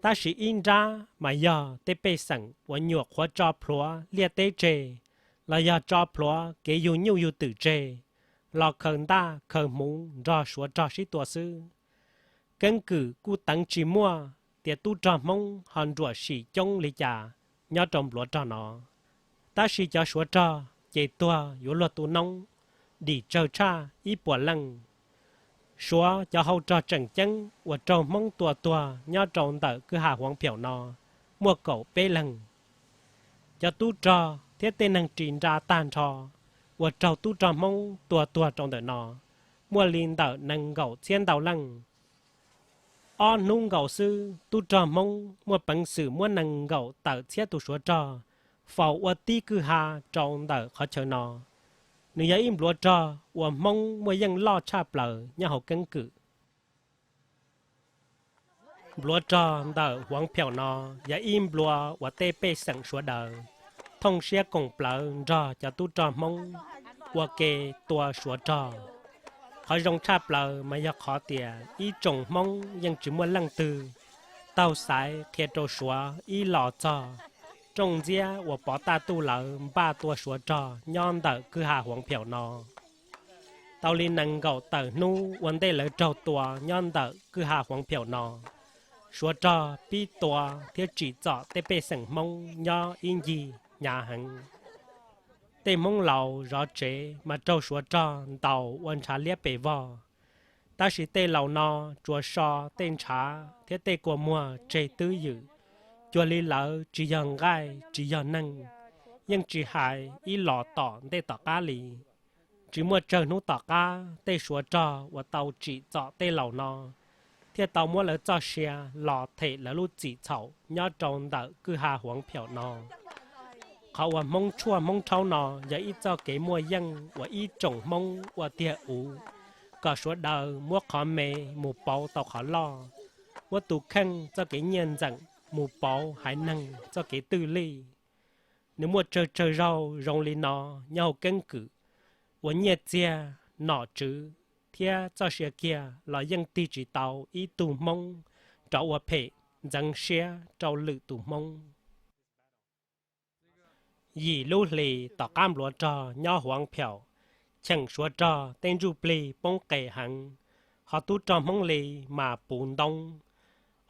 Tab sis ib nrab mas yog tej pej xeem uas nyuam qhuav tso plhuav liaj teb tseg, los yog tso plhuav kev yug nyuj yug twm tseg, los khaws ntaj khaws hmuv nrog Suav rog sib tua xwb. Keeb kwm kuj teev tsis muaj tias tub rog Hmoob ho nruam sim coob li cas nyob rau npluav rog no. Tab sis cov Suav rog ces tuag yuav luag tu noob, dim tsawg tshaj ib puas leej. Suav cov hau rog tseem ceeb uas raug Hmoob tua tuag nyob rau ntawm kwj ha Huav Phaum no muaj kaum peb leeg. Cov tub rog thiab tej neeg ris nra tag nrho uas raug tub rog Hmoob tua tuag rau ntawm no muaj li ntawm nees nkaum txhiab ntau leej. Ob hnub nkaus xwb tub rog Hmoob muaj peev xwm muab nees nkaum tawm txhiab tus Suav rog faus ua tib kwj ha rau ntawm qhov chaw no. Nws yog ib npluav rog uas Hmoob muaj yeej loj tshaj plaws nyob hauv keeb kwm. Npluav rog ntawm Huav Phaum no yog ib npluav uas tej pej xeem Suav daws thooj siab koom plawv nrog cov tub rog Hmoob ua ke tua Suav rog. Qhov zoo tshaj plaws mas yog qhov tias ib tsoom Hmoob yeej tsis muaj leej twg taug xaiv qhia rau Suav ib los txog rooj ntxiab uas Pov Taj Tuj lawv npaj tua Suav rog nyob ntawm kwj ha Huav Phaum no. Tau li nees nkaum tawm hnub ua ntej lawv raug tua nyob ntawm kwj ha Huav Phaum no, Suav rog pib tua thiab tsim txom tej pej xeem Hmoob nyob ib ncig hnyav heev. Tej Hmoob laus zov tsev mas raug Suav rog ntaus ua ntshav liab pes vog. Tab sis tej laus no tsuas so tej ntshav thiab tej kua muag tseg twb ywm, cuag li lawv tsis yog nqaij tsis yog neeg, yeej tsis hais ib los tom ntej tom qab li. Tsis muaj tsawg hnub tom qab tej Suav rog uas tau tsim txom tej laus no thiaj tau muab lawv txoj sia los them lawv lub txim txhaum nyob rau ntawm kwj ha Huav Phaum no. Qhov uas Hmoob tshuaj Hmoob rhaub no yog ib txoj kev muaj yeej uas ib tsoom Hmoob ua tiag uv, kom sawv daws muab qhov me mus pauv tau qhov loj, muab tus kheej txoj kev nyiaj ntxeem mus pauv haiv neeg txoj kev twj lij. Nws muaj tsawg tsawg zaug zoo li no nyob hauv keeb kwm uas nyiaj txiag, nom tswv thiab txoj sia kiag los yeej tig tsis tau ib tug Hmoob rov ua phem ntxeev siab rau lwm tus Hmoob. Yim lub hlis tom qab npluav rog nyob Huav Phaum cheem Suav rog tej ntsuj plig poob qes heev, ho tub rog Hmoob li mas puv ntoob.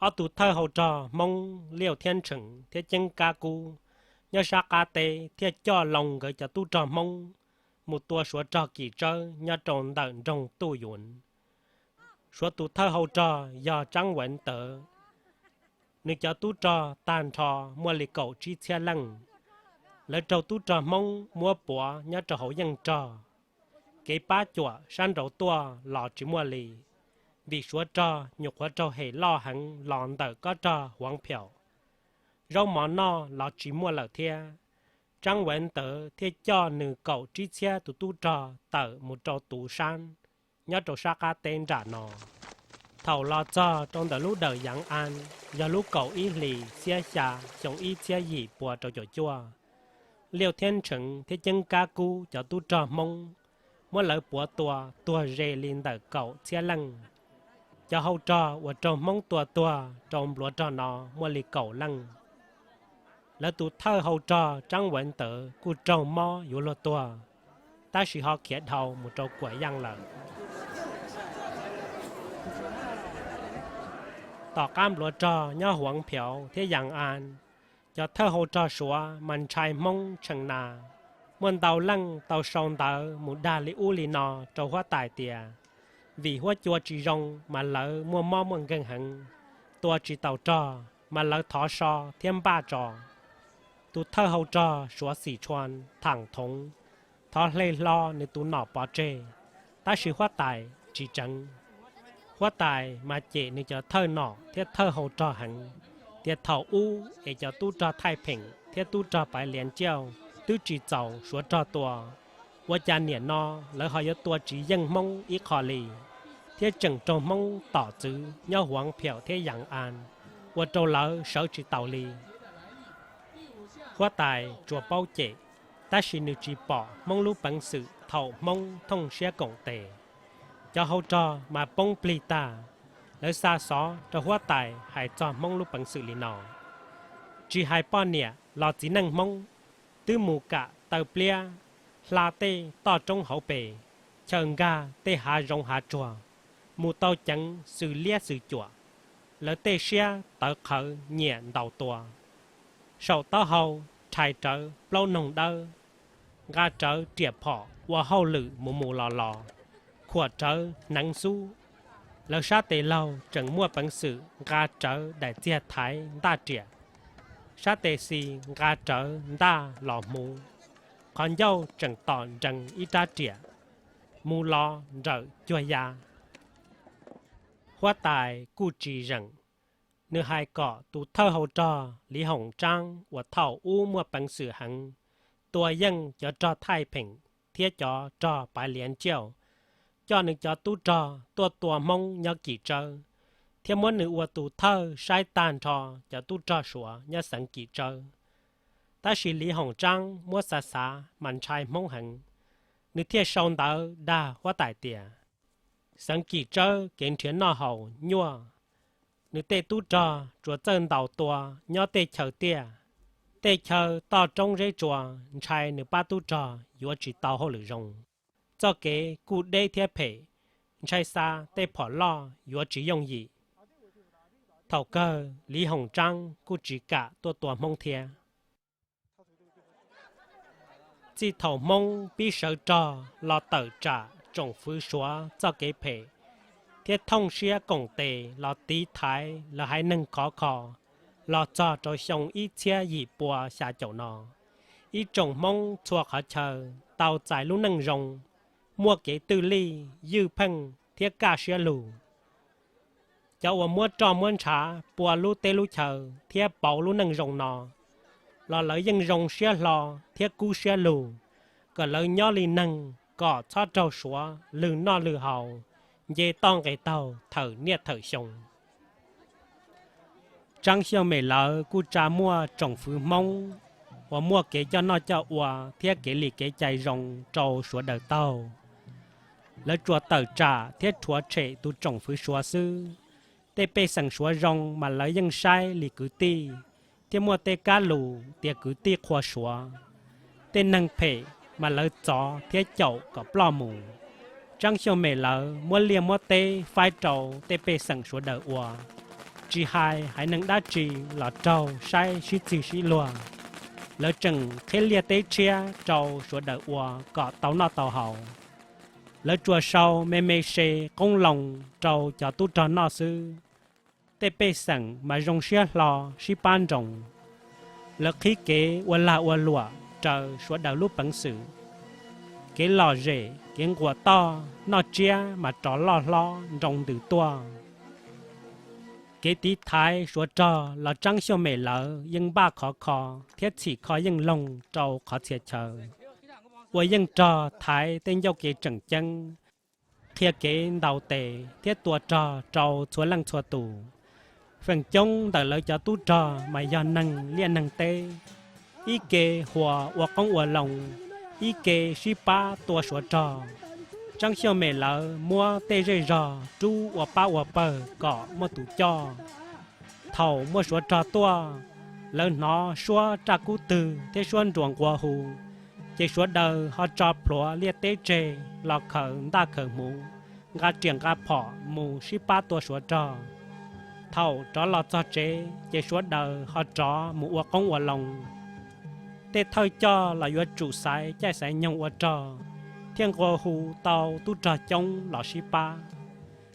Ob tug thawj hau rog Hmoob Liaj Thiab Tsheem thiab Ceeb Kab Kub nyob sab qab teb thiaj coj loo nkawd cov tub rog Hmoob mus tua Suav rog Kim Tsawb nyob rau ntawm nroog Tuj Yuav. Suav tus thawj hau rog yog Tsaab Veev Tawv, nws cov tub rog tag nrho muaj li kaum tsib txhiab leej. Lawv raug tub rog Hmoob muab puav nyob rau hauv yeej rog. Kev pab cuam sab nraud tuaj los tsis muaj li, vim Suav rog nyuam qhuav raug hem loj heev los ntawm kob rog Huav Phaum. Zaub mov noj los tsis muaj lawm thiab. Tsaab Veev Tawv thiaj coj nws kaum tsib txhiab tus tub rog tawm mus rau Tuv Sab nyob rau sab qab teb nram no. Thaum los txog rau ntawm lub dawm Yaav Aa, yog lub kaum ib hlis xiab xya xyoo ib txhiab yim pua rau caum cuaj, Liaj Thiab Tsheem thiab Ceeb Kab Kub cov tub rog Hmoob muab lawv puav tua tuag ze li ntawm kaum txhiab leej. Cov hau rog uas raug Hmoob tua tuag rau npluav rog no muaj li kaum leej. Lawv tus thawj hau rog Tsaab Veev Tawv kuj raug mob yuav luag tuag, tab sis ho khiav dhau mus rau Kuam Yaaj lawm. Tom qab npluav rog nyob Huav Phaum thiab Yaav Aa, cov thawj hau rog Suav mas ntshai Hmoob tshee na. Muaj ntau leej tau sau ntawv mus dag li ub li no rau huab tais tias vim huab cua tsis zoo mas lawv muaj mob muaj nkeeg heev, tua tsis taus rog mas lawv thov so thiab npaj tso. Tus thawj hau rog Suav Xim Tshuas Thaam Thoov thov hle hlo nws tus nom pov tseg, tab sis huab tais tsis tseev. Huab tais mas cem nws cov thawj nom thiab thawj hau rog heev, tias thaum ub es cov tub rog Thaij Pheem thiab tub rog Paiv Liav Nciauj twb tsis txaus Suav rog tua, ua cas niam no lawv ho yuav tua tsis yeej Hmoob ib qho li, thiab tseem raug Hmoob tom txwv nyob Huav Phaum thiab Yaav Aa, ua rau lawv sawv tsis taus li. Huab tais tsuas paub cem, tab sis nws tsis pom Hmoob lub peev xwm thaum Hmoob thooj siab koom tes. Cov hau rog mas poob plig tag, lawv xa xov rau huab tais hais txog Hmoob lub peev xwm li no: Tsis hais poj niam los txiv neej Hmoob twb mus kam taw pliab, hla tej toj roob hauv pes, chaws nkag tej hav zoov hav tsuag, mus tau ceev xws liab xws cuam, lawv tej siab tawv qhawv nyiam ntaus tua. Saum taub hau rhais rawv plaub noog dawb, nqa rawv riam phom ua hauj lwm mus mus los los, khuam rawv hneev xub. Lawv sab tes laug tseem muaj peev xwm nqa rawv daim txiag thaiv ntaj riam, sab tes xis nqa rawv ntaj los hmuv, qhov ncauj tseem tom nrees ib rab riam, mus los nrawm cuag ya. Huab tais kuj tsis zeem, nws hais kom tus thawj hau rog Liv Hoom Tsaab uas thaum ub muaj peev xwm heev, tua yeej cov rog Thaij Pheem thiab cov rog Paiv Liav Nciauj, coj nws cov tub rog tuaj tua Hmoob nyob Kim Tsawb, thiab muab nws ua tus thawj saib tag nrho cov tub rog Suav nyob xeev Kim Tsawb. Tab sis Liv Hoom Tsaab muab xav xav mas ntshai Hmoob heev, nws thiaj sau ntawv dag huab tais tias xeev Kim Tsawb kev nrhiav noj haus nyuaj, nws tej tub rog tsuas txawj ntaus tua nyob tej chaw tiaj. Tej chaw toj roob zeb tsua ntshai nws pab tub rog yuav tsis tau hauj lwm zoo. Txoj kev kuj deb thiab phem, ntshai xa tej phom loj yuav tsis yooj yim. Thaum kawg Liv Hoom Tsaab kuj tsis kam tuaj tua Hmoob thiab. Txij thaum Hmoob pib sawv rog los tawm tsam tsoom fwv Suav txoj kev phem thiab thooj siab koom tes los tiv thaiv lawv haiv neeg khov kho los txog rau xyoo ib txhiab yim pua xya caum no, ib tsoom Hmoob txhua qhov chaw tau txais lub neej zoo, muaj kev twj lij, ywj pheej thiab kaj siab lug. Cov uas muab roj muab ntshav pua lub teb lub chaw thiab pauv lub neej zoo no los lawv yeej zoo siab hlo thiab kub siab lug kom lawv nyob li neeg kom txhob raug Suav lwg noj lwg haus, nce toj nqes taug thawm niaj thawm xyoo. Tsaab Xyooj Mem lawv kuj tsa muaj tsoom fwv Hmoob uas muaj kev coj noj coj ua thiab kev li kev cai zoo rau sawv daws taug. Lawv tsuas tawm tsam thiab rhuav tshem tus tsoom fwv Suav xwb. Tej pej xeem Suav zoo mas lawv yeej saib li kwv tij thiab muaj tej kab lus tias kwv tij qhua Suav. Tej neeg phem mas lawv txov thiab caum kom ploj mus. Tsaab Xyooj Mem lawv muab liaj muab teb faib rau tej pej xeem Suav daws ua, tsis hais haiv neeg dab tsi los raug saib sib txig sib luag. Lawv tseem qhib liaj teb tshiab rau sawv daws ua kom tau noj tau haus. Lawv tsuas sau me me se qoob loo rau cov tub rog noj xwb. Tej pej xeem mas zoo siab hlo sib pab nroos. Lawv qhib kev ua lag ua luam raws sawv daws lub peev xwm. Kev lom zem kev nquas toj noj tsiab mas rov loj hlob nroo ntws tuaj. Kev tiv thaiv Suav rog los Tsaab Xyooj Mem lawv yeej npaj khov kho thiab txhim kho yeej loog rau qhov txhia chaw, ua yeej rog thaiv tej ncauj kev tseem ceeb, qhia kev ntaus tes thiab tua rog rau txhua leej txhua tus. Feem coob ntawm lawv cov tub rog mas yog neeg liaj neeg teb, ib ke huas ua qoob ua loo, ib ke sib pab tua Suav rog. Tsaab Xyooj Mem lawv muab tej zej zog rub ua pab ua pawg kom muaj tus coj. Thaum muaj Suav rog tuaj, lawv hnov suab raj kub twg thiab suab nruas nquas hu, ces sawv daws ho tso plhuav liaj teb tseg los khaws ntaj khaws hmuv, nqa riam nqa phom mus sib pab tua Suav rog. Thaum rov los txog tsev ces sawv daws ho rov mus ua qoob ua loo. Tej thawj coj los yuav tsum xaiv caij xaiv nyoog ua rog, thiaj nqua hu tau tub rog coob los sib pab.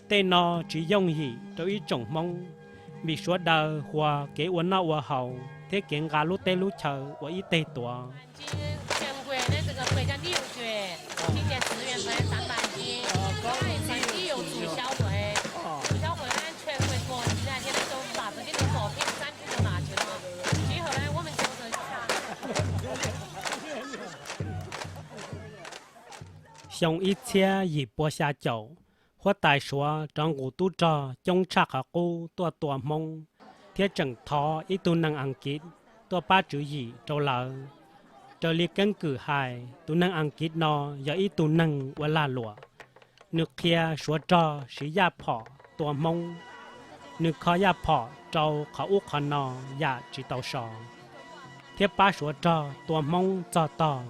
Tej no tsis yooj yim rau ib tsoom Hmoob, vim sawv daws huas kev ua noj ua haus thiab kev nqa lub teb lub chaw ua ib teg tuav. Xyoo ib txhiab yim pua xya caum, huab tais Suav rov nqus tub rog coob tshaj qhov qub tuaj tua Hmoob, thiab tseem thov ib tug neeg Askiv tuaj pab tswv yim rau lawv. Raws li keeb kwm hais, tus neeg Askiv no yog ib tug neeg ua lag luam. Nws qhia Suav rog siv yaj phom tua Hmoob. Nws kho yaj phom rau qhov ub qhov no yam tsis tau so, thiab pab Suav rog tua Hmoob txog tog.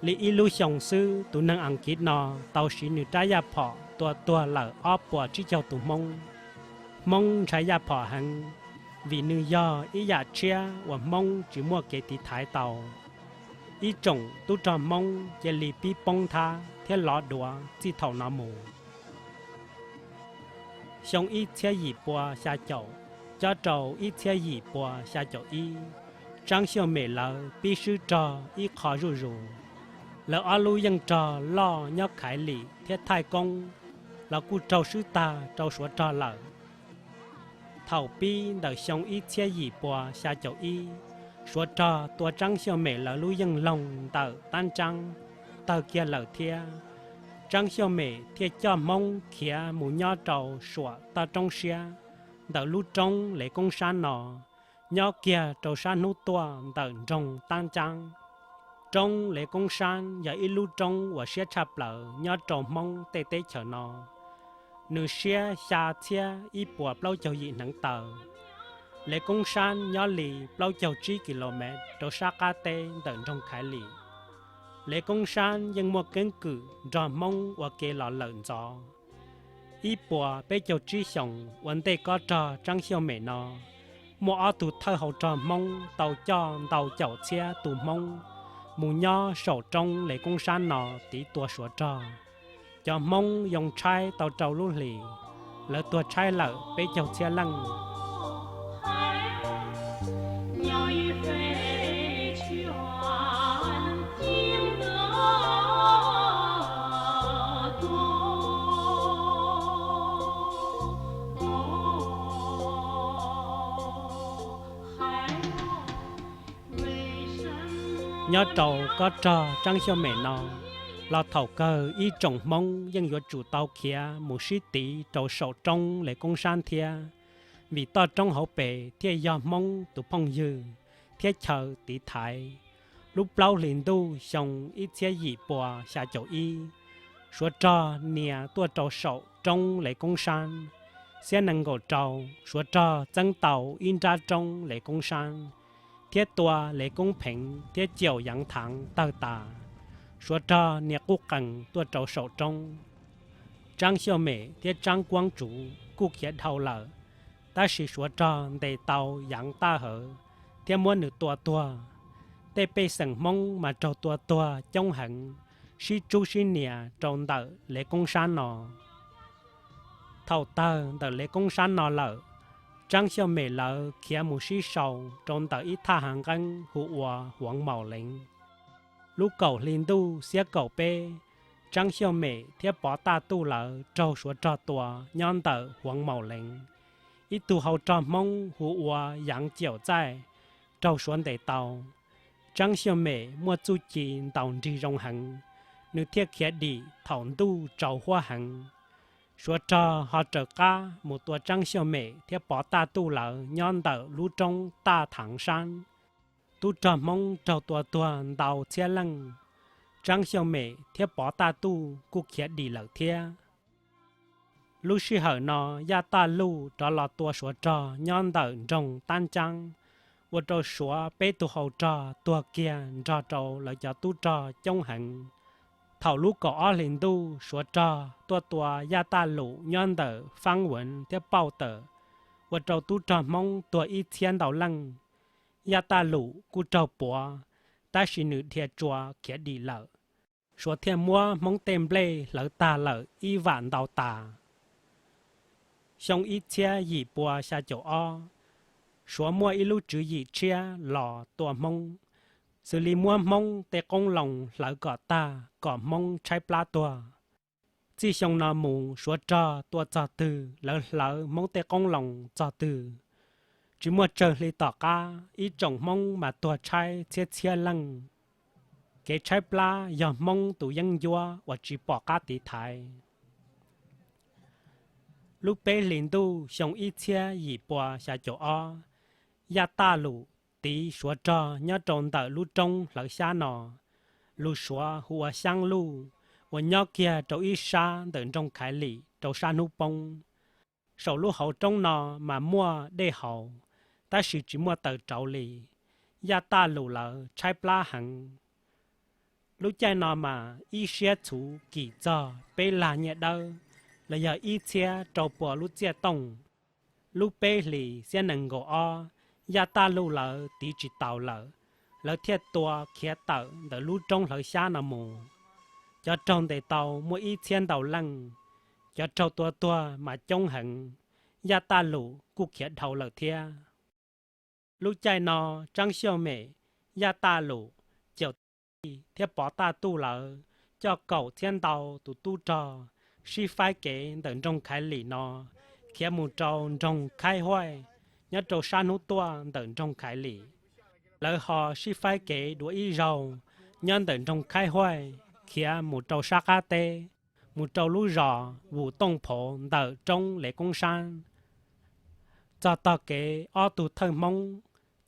Li ib lub xyoo xwb tus neeg Askiv no tau siv nws rab yaj phom tua tuag lawm ob puas tsib caug tus Hmoob. Hmoob ntshai yaj phom heev, vim nws yog ib yam tshiab uas Hmoob tsis muaj kev tiv thaiv tau. Ib tsoom tub rog Hmoob cia li pib poob nthab thiab lov duav txij thaum no mus. Xyoo ib txhiab yim pua xya caum cob rau ib txhiab yim pua xya caum ib, Tsaab Xyooj Mem lawv pib swb rog ib qho zuj zus. Lawv ob lub yeej rog loj nyob Khaiv Lim thiab Thaij Koob los kuj raug swb tag rau Suav rog lawm. Thaum pib ntawm xyoo ib txhiab yim pua xya caum ib, Suav rog tua Tsaab Xyooj Mem lawv lub yeej loog ntawm Tab Tsaab tawg kiag lawm thiab. Tsaab Xyooj Mem thiaj coj Hmoob khiav mus nyob rau suam toj roob siab ntawm lub roob Lev Koob Sab no, nyob kiag rau sab hnub tuaj ntawm nroog Tab Tsaab. Roob Lev Koob Sab yog ib lub roob uas siab tshaj plaws nyob rau Hmoob tej teb chaws no. Nws siab xya txhiab ib puas plaub caug yim hneev taw. Lev Koob Sab nyob li plaub caug tsib ki lo mev rau sab qab teb ntawm nroog Khaiv Lim. Lev Koob Sab yeej muaj keeb kwm nrog Hmoob ua ke los lawm ntxov. Ib puas peb caug tsib xyoos ua ntej kob rog Tsaab Xyooj Mem no, muaj ob tug thawj hau rog Hmoob tau coj ntau caum txhiab tus Hmoob mus nyob saum roob Lev Koob Sab no tiv tua Suav rog. Cov Hmoob yoo tshaib tau rau lub hlis, lawv tuag tshaib lawm peb caug txhiab leej. Nyob rau kob rog Tsaab Xyooj Mem no los thaum kawg ib tsoom Hmoob yeej yuav tsum tau khiav mus sib tiv rau saum roob Lev Koob Sab thiab, vim toj roob hauv pes thiaj yog Hmoob tus phooj ywg thiab chaw tiv thaiv. Lub plaub hlis ntuj xyoo ib txhiab yim puas xya caum ib, Suav rog nias tuaj rau saum roob Lev Koob Sab. Xiab nees nkaum rau, Suav rog txeeb tau ib nrab roob Lev Koob Sab, thiab tua Lev Koob Pheev thiab Ciaum Yaav Thaav tawg tas. Suav rog nias quj qees tuaj rau saum roob. Tsaab Xyooj Mem thiab Tsaab Kuab Tsuv kuj khiav dhau lawm, tab sis Suav rog ntes tau Yaav Taj Hawv thiab muab nws tua tuag. Tej pej xeem Hmoob mas raug tua tuag coob heev, sib tsub sib nias rau ntawm Lev Koob Sab no. Thaum tawg ntawm Lev Koob Sab no lawm, Tsaab Xyooj Mem lawv khiav mus sib sau rau ntawm ib thaj hav nqeeb hu ua Huav Maum Leev. Lub kaum hli ntuj xiab kaum peb, Tsaab Xyooj Mem thiab Pov Taj Tuj lawv raug Suav rog tua nyob ntawm Huav Maum Leev. Ib tug hau rog Hmoob hu ua Yaav Ciaum Txaij raug Suav ntes tau. Tsaab Xyooj Mem muaj txuj ci ntaus nrig zoo heev, nws thiaj khiav dim thaum ntuj tsaus huab heev. Suav rog ho raws qab mus tua Tsaab Xyooj Mem thiab Pov Taj Tuj lawv nyob ntawm lub roob Taj Thaav Sab. Tub rog Hmoob raug tua tuag ntau txhiab leej, Tsaab Xyooj Mem thiab Pov Taj Tuj kuj khiav dim lawm thiab. Lub sij hawm no Yaj Taj Luj rov los tua Suav rog nyob ntawm nroog Tab Caab, ua rau Suav peb tug hau rog tuag kiag nrog rau lawv cov tub rog coob heev. Thaum lub kaum ob hlis ntuj Suav rog tuaj tua Yaj Taj Lum nyob ntawm Faab Vuv thiab Pauj Tawm, ua rau tub rog Hmoob tuag ib txhiab ntau leej. Yaj Taj Lum kuj raug puav, tab sis nws dhia tsua khiav dim lawm. Suav thiaj muab Hmoob tej nplej hlawv tag lawm ib vam ntau tas. Xyoo ib txhiab yim pua xya caum ob, Suav muaj ib lub tswv yim tshiab los tua Hmoob, xws li muab Hmoob tej qoob loo hlawv kom tag kom Hmoob tshaib plab tuag. Txij xyoo no mus Suav rog tua txog twg lawv hlawv Hmoob tej qoob loo txog twg. Tsis muaj tsawg hli tom qab ib tsoom Hmoob mas tuag tshaib txhiab txhiab leej. Kev tshaib plab yog Hmoob tus yeeb ncuab uas tsis pom qab tiv thaiv. Lub peb hlis ntuj xyoo ib txhiab yim pua xya caum ob, Yaj Taj Lum tiv Suav rog nyob rau ntawm lub roob hlawv xyab no, lus Suav hu ua Xyaab Luj, uas nyob kiag rau ib sab ntawm nroog Khaiv Lim rau sab hnub poob. Saum lub hauv roob no mas muaj dej haus, tab sis tsis muaj taws rauv li. Yaj Taj Lum lawv tshaib plab heev. Lub caij no mas ib siab txhuv kim txog peb lag nyiaj dawb, los yog ib txhiab rau pua lub txiaj tooj. Lub peb hlis xiab nees nkaum ob, Yaj Taj Lum lawv tiv tsis taus lawm, lawv thiaj tua khiav tawm ntawm lub roob hlawv xyab no mus. Cov raug ntes tau muaj ib txhiab ntau leej, cov raug tua tuag mas coob heev, Yaj Taj Lum kuj khiav dhau lawm thiab. Lub caij no Tsaab Xyooj Mem, Yaj Taj Lum, Caum Tij thiab Pov Taj Tuj lawv coj kaum txhiab ntau tus tub rog sib faib kev ntawm nroog Khaiv Lim no khiav mus rau nroog Khaib Huaij nyob rau sab hnub tuaj ntawm nroog Khaiv Lim. Lawv ho sib faib kev dua ib zaug nyob ntawm nroog Khaib Huaij khiav mus rau sab qab teb, mus rau lub zos Vus Tooj Phauv ntawm roob Lev Koob Sab. Txog tog kev ob tug thawj Hmoob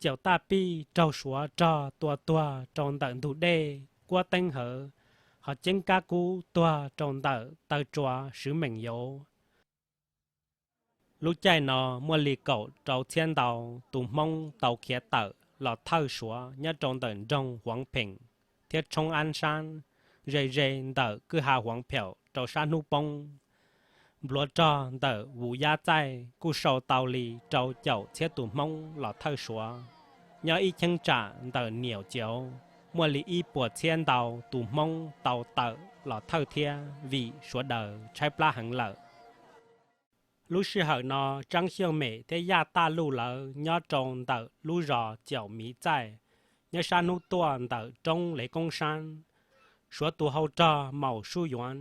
Caum Taj Pij raug Suav rog tua tuag rau ntawm ntug dej Kuab Teeb Hawv, ho Ceeb Kab Kub tuag rau ntawm taw tsua Swv Meem Yauv. Lub caij no muaj li kaum rau txhiab ntau tus Hmoob tau khiav tawm los thawj Suav nyob rau ntawm nroog Huav Pheem thiab tshoob Ab Sab, ze ze ntawm kwj ha Huav Pheem rau sab hnub poob. Npluav rog ntawm Vus Yab Txaij kuj sau tau li rau caum txhiab tus Hmoob los thawj Suav. Nyob ib cheeb tsam ntawm Niam Ceuv, muaj li ib puas txhiab ntau tus Hmoob tau tawm los thawj thiab vim sawv daws tshaib plab heev lawm. Lub sij hawm no Tsaab Xyooj Mem thiab Yaj Taj Luj lawv nyob rau ntawm lub zos Caum Miv Txaij, nyob sab hnub tuaj ntawm roob Lev Koob Sab. Suav tus hau rog Maum Suj Yuav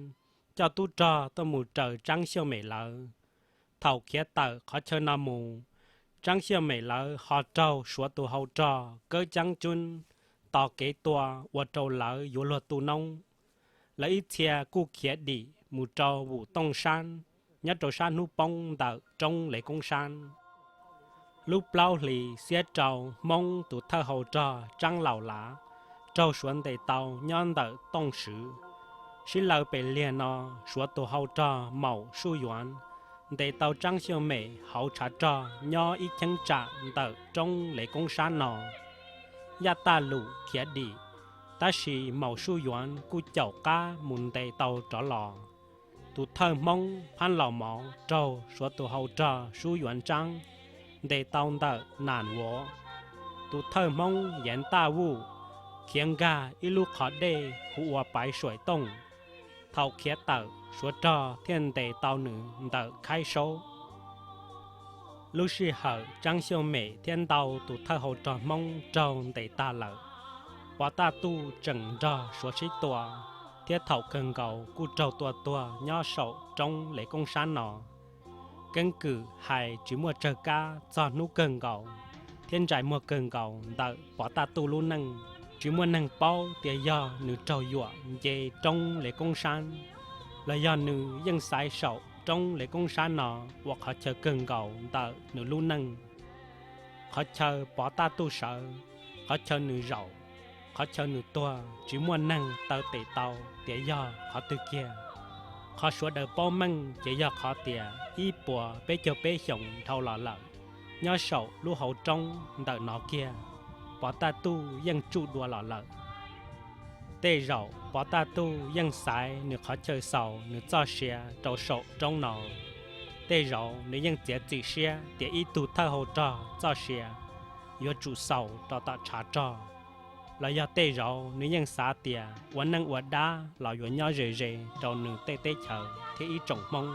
coj tub rog tuaj mus raws Tsaab Xyooj Mem lawv. Thaum khiav tawm qhov chaw no mus, Tsaab Xyooj Mem lawv ho raug Suav tus hau rog Kawb Caab Cub tos kev tua ua rau lawv yuav luag tu noob. Lawv ib txhia kuj khiav dim mus rau Vus Tooj Sab, nyob rau sab hnub poob ntawm roob Lev Koob Sab. Lub plaub hlis xiab rau, Hmoob tus thawj hau rog Tsaab Laus Lav raug Suav ntes tau nyob ntawm Tooj Swv. Sib law pem liag no, Suav tus hau rog Maum Suj Yuav ntes tau Tsaab Xyooj Mem hauv tshav rog nyob ib cheeb tsam ntawm roob Lev Koob Sab no. Yaj Taj Lus khiav dim, tab sis Maum Suj Yuav kuj caum qab mus ntes tau rov los. Tus thawj Hmoob Phab Laus Mov raug Suav tus hau rog Suj Yuav Tsaab ntes tau ntawm Nas Vuav. Tus thawj Hmoob Yeev Taj Vuj khiav nkag ib lub qhov dej hu ua Paiv Suaim Tooj. Thaum khiav tawm, Suav rog thiaj ntes tau nws ntawm Khaib Saub. Lub sij hawm Tsaab Xyooj Mem thiab ntau tus thawj hau rog Hmoob raug ntes tag lawm, Pov Taj Tuj tseem nrog Suav sib tua, thiab thaum kawg nkaus kuj raug tua tuag nyob saum roob Lev Koob Sab no. Keeb kwm hais tsis muaj tsawg kab txog hnub kawg nkaus thiab ntsais muag kawg nkaus ntawm Pov Taj Tuj lub neej. Tsis muaj neeg paub tias yog nws raug yuam nce roob Lev Koob Sab, los yog nws yeej xaiv saum roob Lev Koob Sab no ua qhov chaw kawg nkaus ntawm nws lub neej. Qhov chaw Pov Taj Tuj sawv, qhov chaw nws zaum, qhov chaw nws tuag tsis muaj neeg taw tes tau tias yog qhov twg kiag. Qhov sawv daws paub meej ces yog qhov tias ib puas peb caug peb xyoos dhau los lawm, nyob saum lub hauv roob ntawm no kiag, Pov Taj Tuj yeej tsuj dua los lawm. Tej zaum Pov Taj Tuj yeej xaiv nws qhov chaw xaus nws txoj sia rau saum roob no. Tej zaum nws yeej txiav txim siab tias ib tug thawj hau rog txoj sia yuav tsum xaus rau tom tshav rog, los yog tej zaum nws yeej xav tias ua neej ua dab los yuav nyob ze ze rau nws tej teb chaws thiab ib tsoom Hmoob.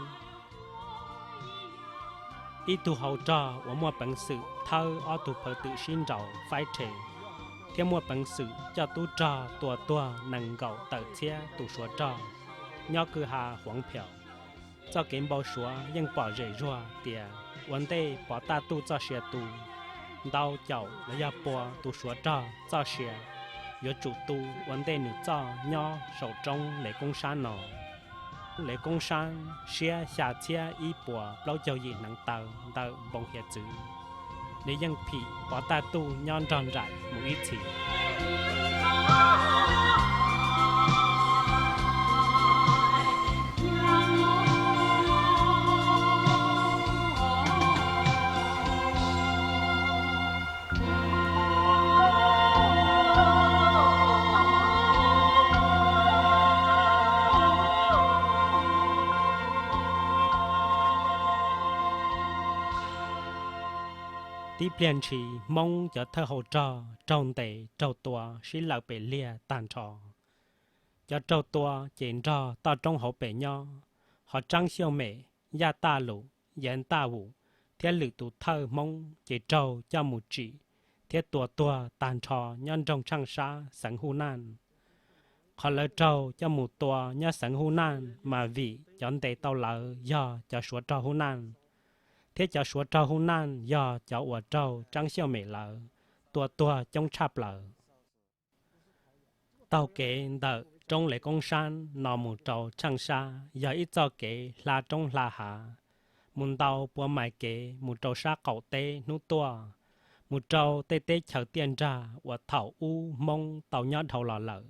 Ib tug hau rog uas muaj peev xwm thawb ob tug phaw twm sib nraus faib rhe, thiab muaj peev xwm coj tub rog tua tuag nees nkaum tawm txhiab tus Suav rog nyob kwj ha Huav Pheum. Txoj kev npau suav yeej pom zem zuag tias ua ntej Pov Taj Tuj txoj sia tu, ntau caum los yog pua tus Suav rog txoj sia yuav tsum tu ua ntej nws txoj nyob saum roob Lev Koob Sab no. Lev Koob Sab siab xya txhiab ib puas plaub caug yim hneev taw ntawm npoo hiav txwv, nws yeej phim Pov Taj Tuj nyob nrog nraim mus ib txhis. Tib pliag ntshis Hmoob cov thawj hau rog raug ntes raug tua sib law pem liag tag nrho. Cov raug tua ces nrog toj roob hauv pes nyob, ho Tsaab Xyooj Mem, Yaj Taj Lus, Yeev Taj Vus thiab lwm tus thawj Hmoob ces raug coj mus tsim thiab tua tuag tag nrho nyob nroog Tshaaj Sab xeev Huj Naj. Qhov lawv raug coj mus tua nyob xeev Huj Naj mas vim cov ntes tau lawv yog cov Suav rog Huj Naj, thiab cov Suav rog Huj Naj yog cov uas raug Tsaab Xyooj Mem lawv tua tuag coob tshaj plaws. Taug kev ntawm roob Lev Koob Sab no mus rau Tshaaj Sab yog ib txoj kev hla roob hla hav, mus ntau puas mais kev mus rau sab qaum teb hnub tuaj, mus rau tej teb chaws tiaj nrag uas thaum ub Hmoob tau nyob dhau los lawm.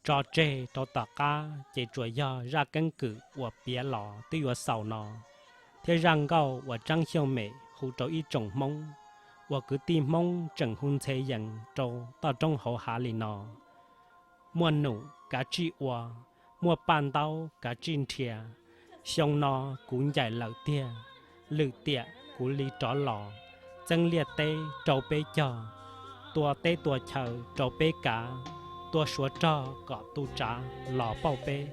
Tso tseg rau tom qab ces tsuas yog zaj keeb kwm uas piav los twb yuav xaus no, tej zaj nkauj uas Tsab Xyooj Mem hu rau ib tsoom Hmoob uas kwv tij Hmoob tseem hu ntxhe yees rau toj roob hauv hav li no: Muaj num kav tsij ua, muaj paj ntaub kav tsij nrhiav. Xyoo no kuv ncaim lawm tiag, lwm tiam kuv li rov los, txeeb liaj teb rau peb cog, tua teb tua chaw rau peb kav, tua Suav rog kom tu tsav los pauj peb.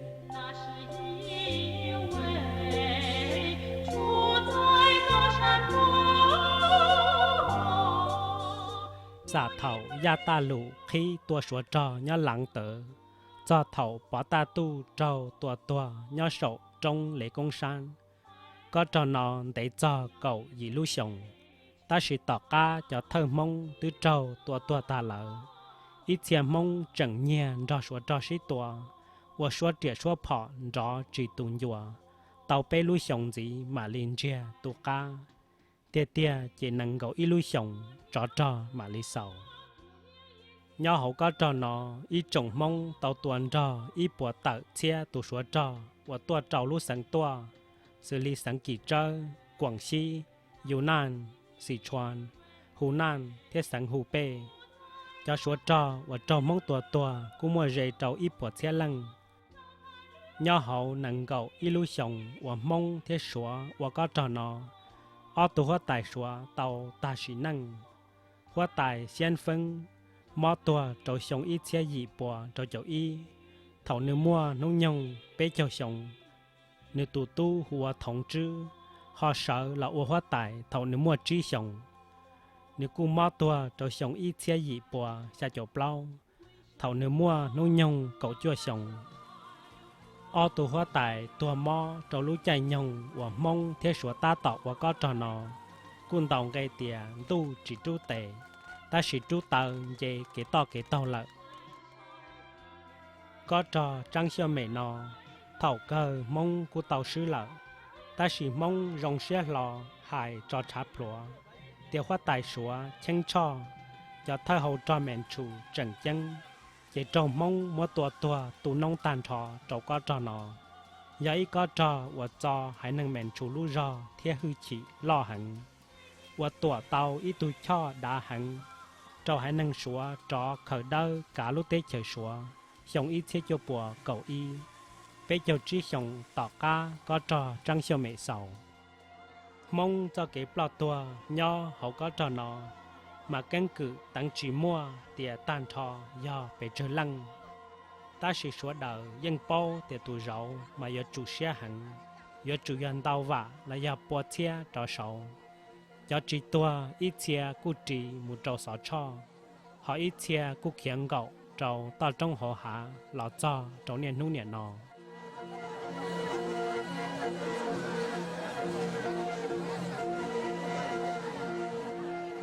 Xam thaum Yaj Taj Lus qhib tua Suav rog nyob Laav Tawv, txog thaum Pov Taj Tuj raug tua tuag nyob saum roob Lev Koob Sab, kob rog no ntev txog kaum yim lub xyoos, tab sis tom qab cov thawj Hmoob twb raug tua tuag tag lawm. Ib txhia Hmoob tseem nyiag nrog Suav rog sib tua, ua suab riam suab phom nrov tsis tu ncua, tau peb lub xyoos ntxiv mam li ntsiag tu qab. Tiag tiag ces nees nkaum ib lub xyoos tsov rog mam li xaus. Nyob hauv kob rog no, ib tsoom Hmoob tau tua nrog ib puas tawm txhiab tus Suav rog uas tuaj rau lub xeev tuaj, xws li xeev Kim Tsawb, Kuam Xib, Yus Naj, Xis Tshuas, Hu Naj thiab xeev Hu Pej. Cov Suav rog uas raug Hmoob tua tuag kuj muaj ze rau ib puas txhiab leej. Nyob hauv nees nkaum ib lub xyoos uas Hmoob thiab Suav ua kob rog no, ob tug huab tais Suav tau tag sim neej. Huab tais Xiab Feeb mob tuag rau xyoo ib txhiab yim puas rau caum ib, thaum nws muaj hnub nyoog peb caug xyoo. Nws tus tub hu ua Thoov Tswb ho sawv los ua huab tais thaum nws muaj tsib xyoos. Nws kuj mob tuag rau xyoo ib txhiab yim puas xya caum plaub, thaum nws muaj hnub nyoog kaum cuaj xyoos. Ob tug huab tais tuag mob rau lub caij nyoog uas Hmoob thiab Suav tab tom ua kob rog no, kuj ntaus nqe tias ntuj tsis rub tes, tab sis rub taw nce kev toj kev taug lawm. Kob rog Tsab Xyooj Mem no, thaum kawg Hmoob kuj tau swb lawm, tab sis Hmoob zoo siab hlo hais tso tshav pluav tias huab tais Suav Cheeb Tshoj, cov thawj hau rog Mes Tshus tseem ceeb, ces raug Hmoob muab tua tuag tu noob tag nrho rau kob rog no. Yog ib kob rog uas txo haiv neeg Mes Tshus lub zog thiab hwj chim loj heev, uas tuam tau ib tug choj dav heev rau haiv neeg Suav rov khaws dawb kav lub teb chaws Suav xyoo ib txhiab cuaj puas kaum ib, peb caug tsib xyoos tom qab kob rog Tsab Xyooj Mem xaus. Hmoob txoj kev ploj tuag nyob hauv kob rog no, mas keeb kwm teev tsis muaj tias tag nrho yog pes tsawg leej. Tab sis sawv daws yeej paub tias tus zauv mas yuav tsum siab heev, yuav tsum yog ntau vam los yog pua txhiab rov saud. Cov tsis tuag ib txhia kuj ris mus rau Xov Tshoj, ho ib txhia kuj khiav nkaum rau toj roob hauv hav los txog rau niaj hnub niam no.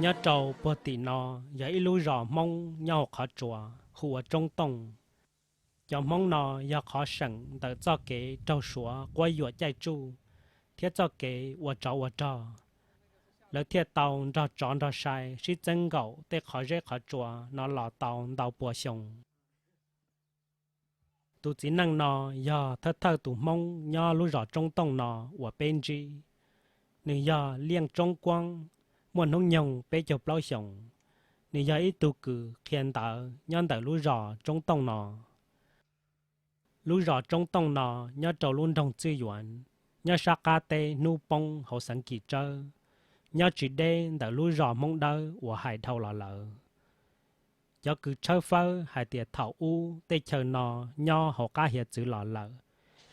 Nyob rau puag tim no yog ib lub zos Hmoob nyob hauv qhov tsua hu ua Tsoob Tooj. Cov Hmoob no yog qhov seem ntawm txoj kev raug Suav quab yuam caij tsuj thiab txoj kev ua tsov ua rog, lawv thiaj tau nrog tsov nrog sai sib txeeb nkaum tej qhov zeb qhov tsua no los tau ntau pua xyoo. Tus txiv neej no yog thawj thawj tus Hmoob nyob lub zos Tsoob Tooj no uas peb ntsib. Nws yog Liaj Tsoob Kuab, muaj hnub nyoog peb caug plaub xyoos. Nws yog ib tug kws qhia ntawv nyob ntawm lub zos Tsoob Tooj no. Lub zos Tsoob Tooj no nyob rau lub nroog Txwj Yuav, nyob sab qab teb hnub poob hauv xeev Kim Tsawb, nyob tsis deb ntawm lub zos Hmoob Dawb uas hais dhau los lawm. Cov kws tshawb fawb hais tias thaum ub tej chaw no nyob hauv qab hiav txwv los lawm,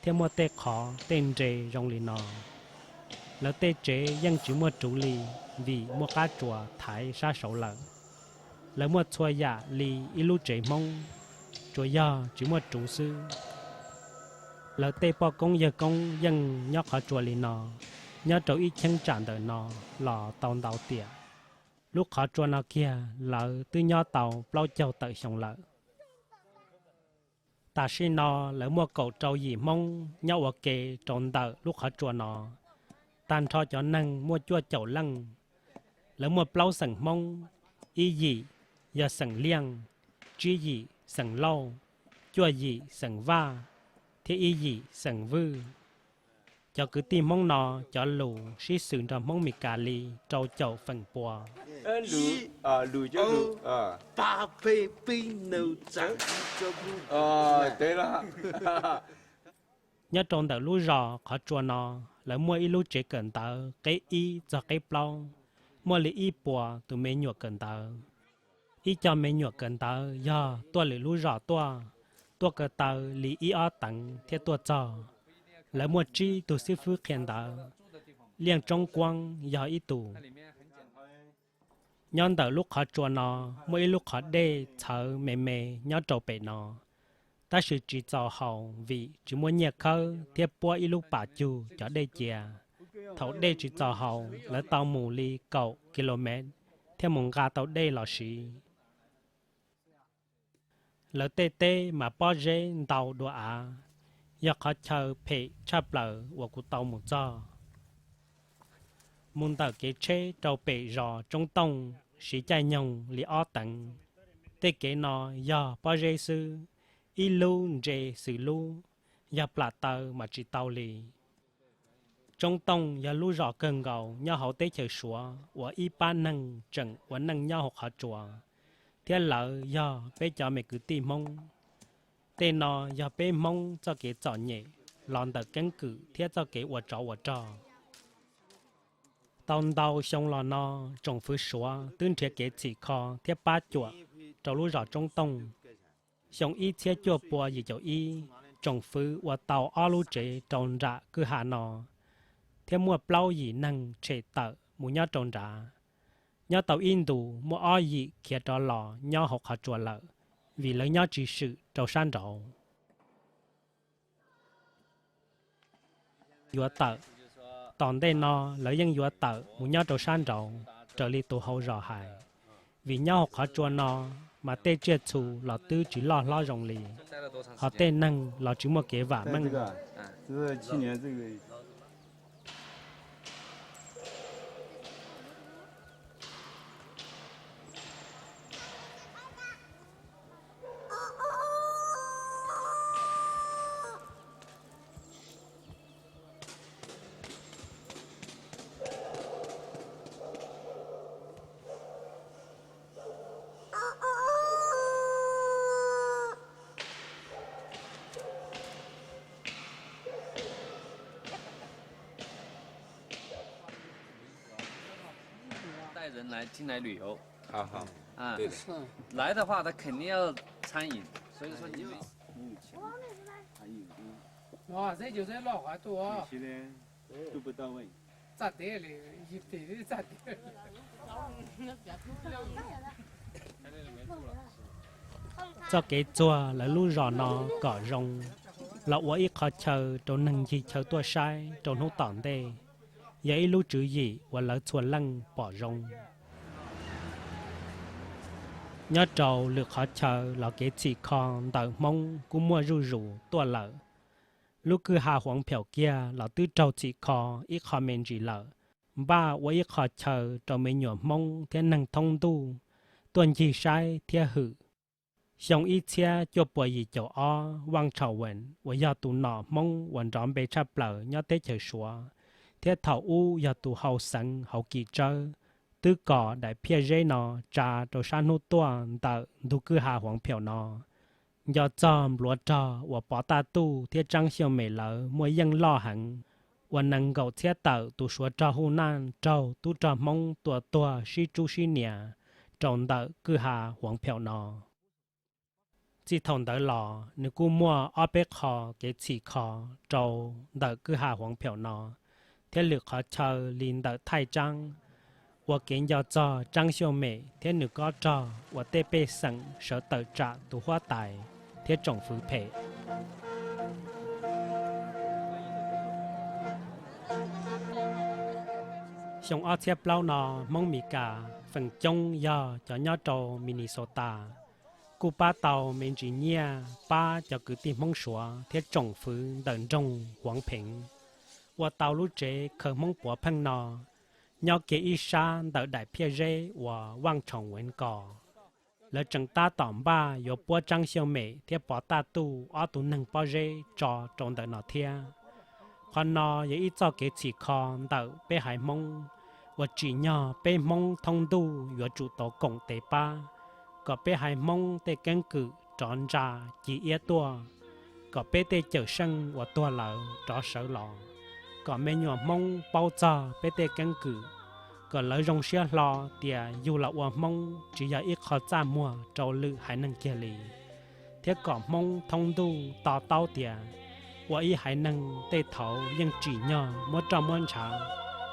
thiaj muaj tej qhov tej nres zoo li no. Lawv tej tsev yeej tsis muaj ruv li, vim muaj qab tsuas thaiv sab saud lawm. Lawv muaj txhua yam li ib lub tsev Hmoob, tsuas yog tsis muaj ruv xwb. Lawv tej poj koob yawg koob yeej nyob qhov tsua li no, nyob rau ib cheeb tsam ntawm no los tau ntau tiam. Lub qhov tsua no kiag lawv twb nyob tau plaub caug tawm xyoo lawm. Tam sim no lawv muaj kaum rau yim Hmoob nyob ua ke rau ntawm lub qhov tsua no. Tag nrho cov neeg muaj cuaj caum leej. Lawv muaj plaub xeem Hmoob: ib yim yog xeem Liaj, tsib yim xeem Lauj, cuaj yim xeem Vaj, thiab ib yim xeem Vwj. Cov kwv tij Hmoob no cov lus sib xws nrog Hmoob Mes Kas li rau caum feem pua. Nyob rau ntawm lub zos Qhov Tsua no, lawv muaj ib lub tsev kawm ntawv qeb ib txog qeb plaub, muaj li ib puas tus me nyuam kawm ntawv. Ib co me nyuam kawm ntawv yog tuaj lwm lub zos tuaj, tuaj ko taw li ib ob teev thiaj tuaj txog. Lawv muaj tsib tug xib fwb qhia ntawv, Liaj Tsoob Kuab yog ib tug. Nyob ntawm lub qhov tsua no, muaj ib lub qhov dej txhawv me me nyob rau pem no, tab sis tsis txaus haus vim tsis muaj nyiaj khawb thiab puab ib lub pas cug cov dej cia. Thaum dej tsis txaus haus, lawv tau mus li kaum ki lo mev thiaj mus nqa tau dej los siv. Lawv tej teb mas pob zeb ntau dua av, yog qhov chaw phem tshaj plaws uas kuv tau mus txog. Mus ntawm kev tsheb rau pem zos Tsoob Tooj siv caij nyoog li ob teev. Tej kev no yog pob zeb xwb, ib lub ntse xws lub, yog plam taw mas tsis tau li. Tsoob Tooj yog lub zos kawg nkaus nyob hauv teb chaws Suav uas ib pab neeg tseem ua neej nyob hauv qhov tsua, thiab lawv yog peb cov me kwv tij Hmoob. Tej no yog peb Hmoob txoj kev txom nyem los ntawm keeb kwm thiab txoj kev ua tsov ua rog. Tau ntau xyoo los no, tsoom fwv Suav twb nrhiav kev txhim kho thiab pab cuam rau lub zos Tsoob Tooj. Xyoo ib txhiab cuaj pua yim caum ib, tsoom fwv ua tau ob lub tsev rau nram kwj ha no, thiab muaj plaub yim neeg tshem tawm mus nyob rau nrad. Nyob tau ib ntus muaj ob yim khiav rov los nyob hauv qhov tsua lawm, vim lawv nyob tsis swm rau sab nraud. Yuav tawm, tom ntej no lawv yeej yuav tawm mus nyob rau sab nraud raws li tus hau zos hais, vim nyob hauv qhov tsua no mas tej tsiaj txhu los twb tsis loj hlob zoo li, hos tej neeg los tsis muaj kev vam meej. 带人来，进来旅游。好，好，啊，对的。来的话，他肯定要餐饮，所以说你们，Txoj kev txuag lawv lub zos no kom zoo los ua ib qho chaw rau neeg ncig chaw tuaj saib rau hnub tom ntej, yog ib lub tswv yim uas lawv txhua leej pom zoo. Nyob rau lwm qhov chaw los kev txhim kho ntawm Hmoob kuj muaj zuj zus tuaj lawm. Lub kwj ha Huav Phaum kiag los twb raug txhim kho ib qho me ntsis lawm, npaj ua ib qho chaw rau me nyuam Hmoob thiab neeg thoob ntuj tuaj ncig saib thiab hwm. Xyoo ib txhiab cuaj puas yim caum ob, Vaj Tshau Wees uas yog tus nom Hmoob uas nrov npe tshaj plaws nyob teb chaws Suav thiab thaum ub yog tus hau xeev hauv Kim Tsawb, twb kos daim phiaj zeb no tsa rau sab hnub tuaj ntawm ntug kwj ha Huav Phaum no. Nco txog npluav rog uas Pov Taj Tuj thiab Tsaab Xyooj Mem lawv muaj yeej loj heev, uas nees nkaum txhiab tawm tus Suav rog Huj Naj raug tub rog Hmoob tua tuag sib tsub sib nias rau ntawm kwj ha Huav Phaum no. Txij thaum ntawd los nws kuj muaj ob peb qho kev txhim kho rau ntawm kwj ha Huav Phaum no, thiab lwm qhov chaw li ntawm Thaij Tsaab, ua kev nco txog Tsaab Xyooj Mem thiab nws kob rog uas tej pej xeem sawv tawm tsam tus huab tais thiab tsoom fwv phem. Xyoo ob txhiab plaub no, Hmoob Mes Kas feem coob yog cov nyob rau Minnesota kuj pab tau me ntsis nyiaj pab cov kwv tij Hmoob Suav thiab tsoom fwv ntawm nroog Huav Pheev ua tau lub tsev khaws Hmoob puav pheej no, nyob kiag ib sab ntawm daim phiaj zeb uas Vaj Tshau Wees kos. Lawv tseem tab tom npaj yuav puab Tsaab Xyooj Mem thiab Pov Taj Tuj ob tug neeg pob zeb tso rau ntawm no thiab. Qhov no yog ib txoj kev txhim kho ntawm peb haiv Hmoob uas tsim nyog peb Hmoob thoob ntuj yuav tsum tau koom tes pab kom peb haiv Hmoob tej keeb kwm rov ntsa ci iab tuaj, kom peb tej cawm seej uas tuag lawm rov sawv los, kom me nyuam Hmoob paub txog peb tej keeb kwm, kom lawv zoo siab hlo tias yug los ua Hmoob tsis yog ib qho txaj muag rau lwm haiv neeg kiag li, thiab kom Hmoob thoob ntuj to taub tias ua ib haiv neeg tej thaud yeej tsim nyog muab roj muab ntshav,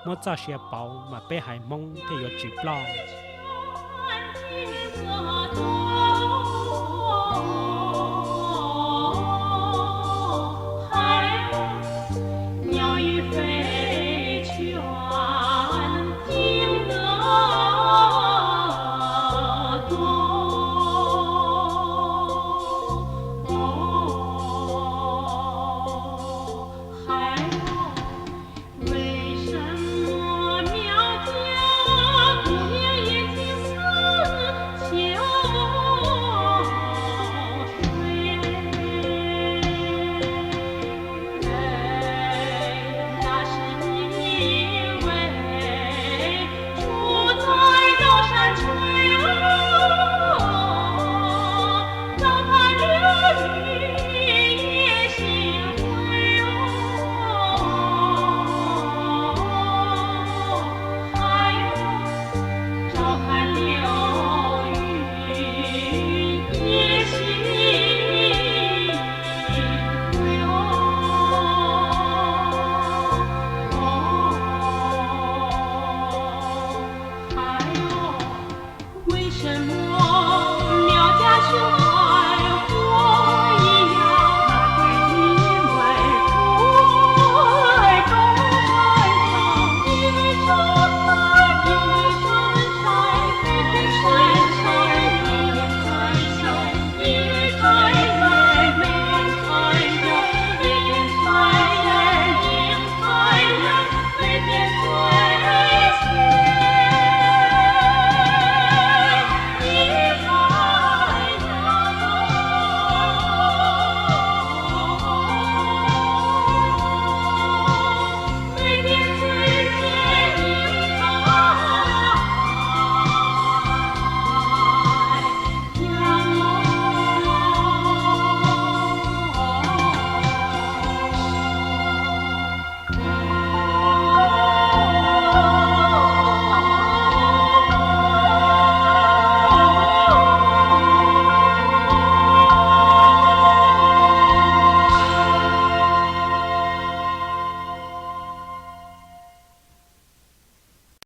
muab txoj sia pauv mas peb haiv Hmoob thiaj yuav tsis ploj.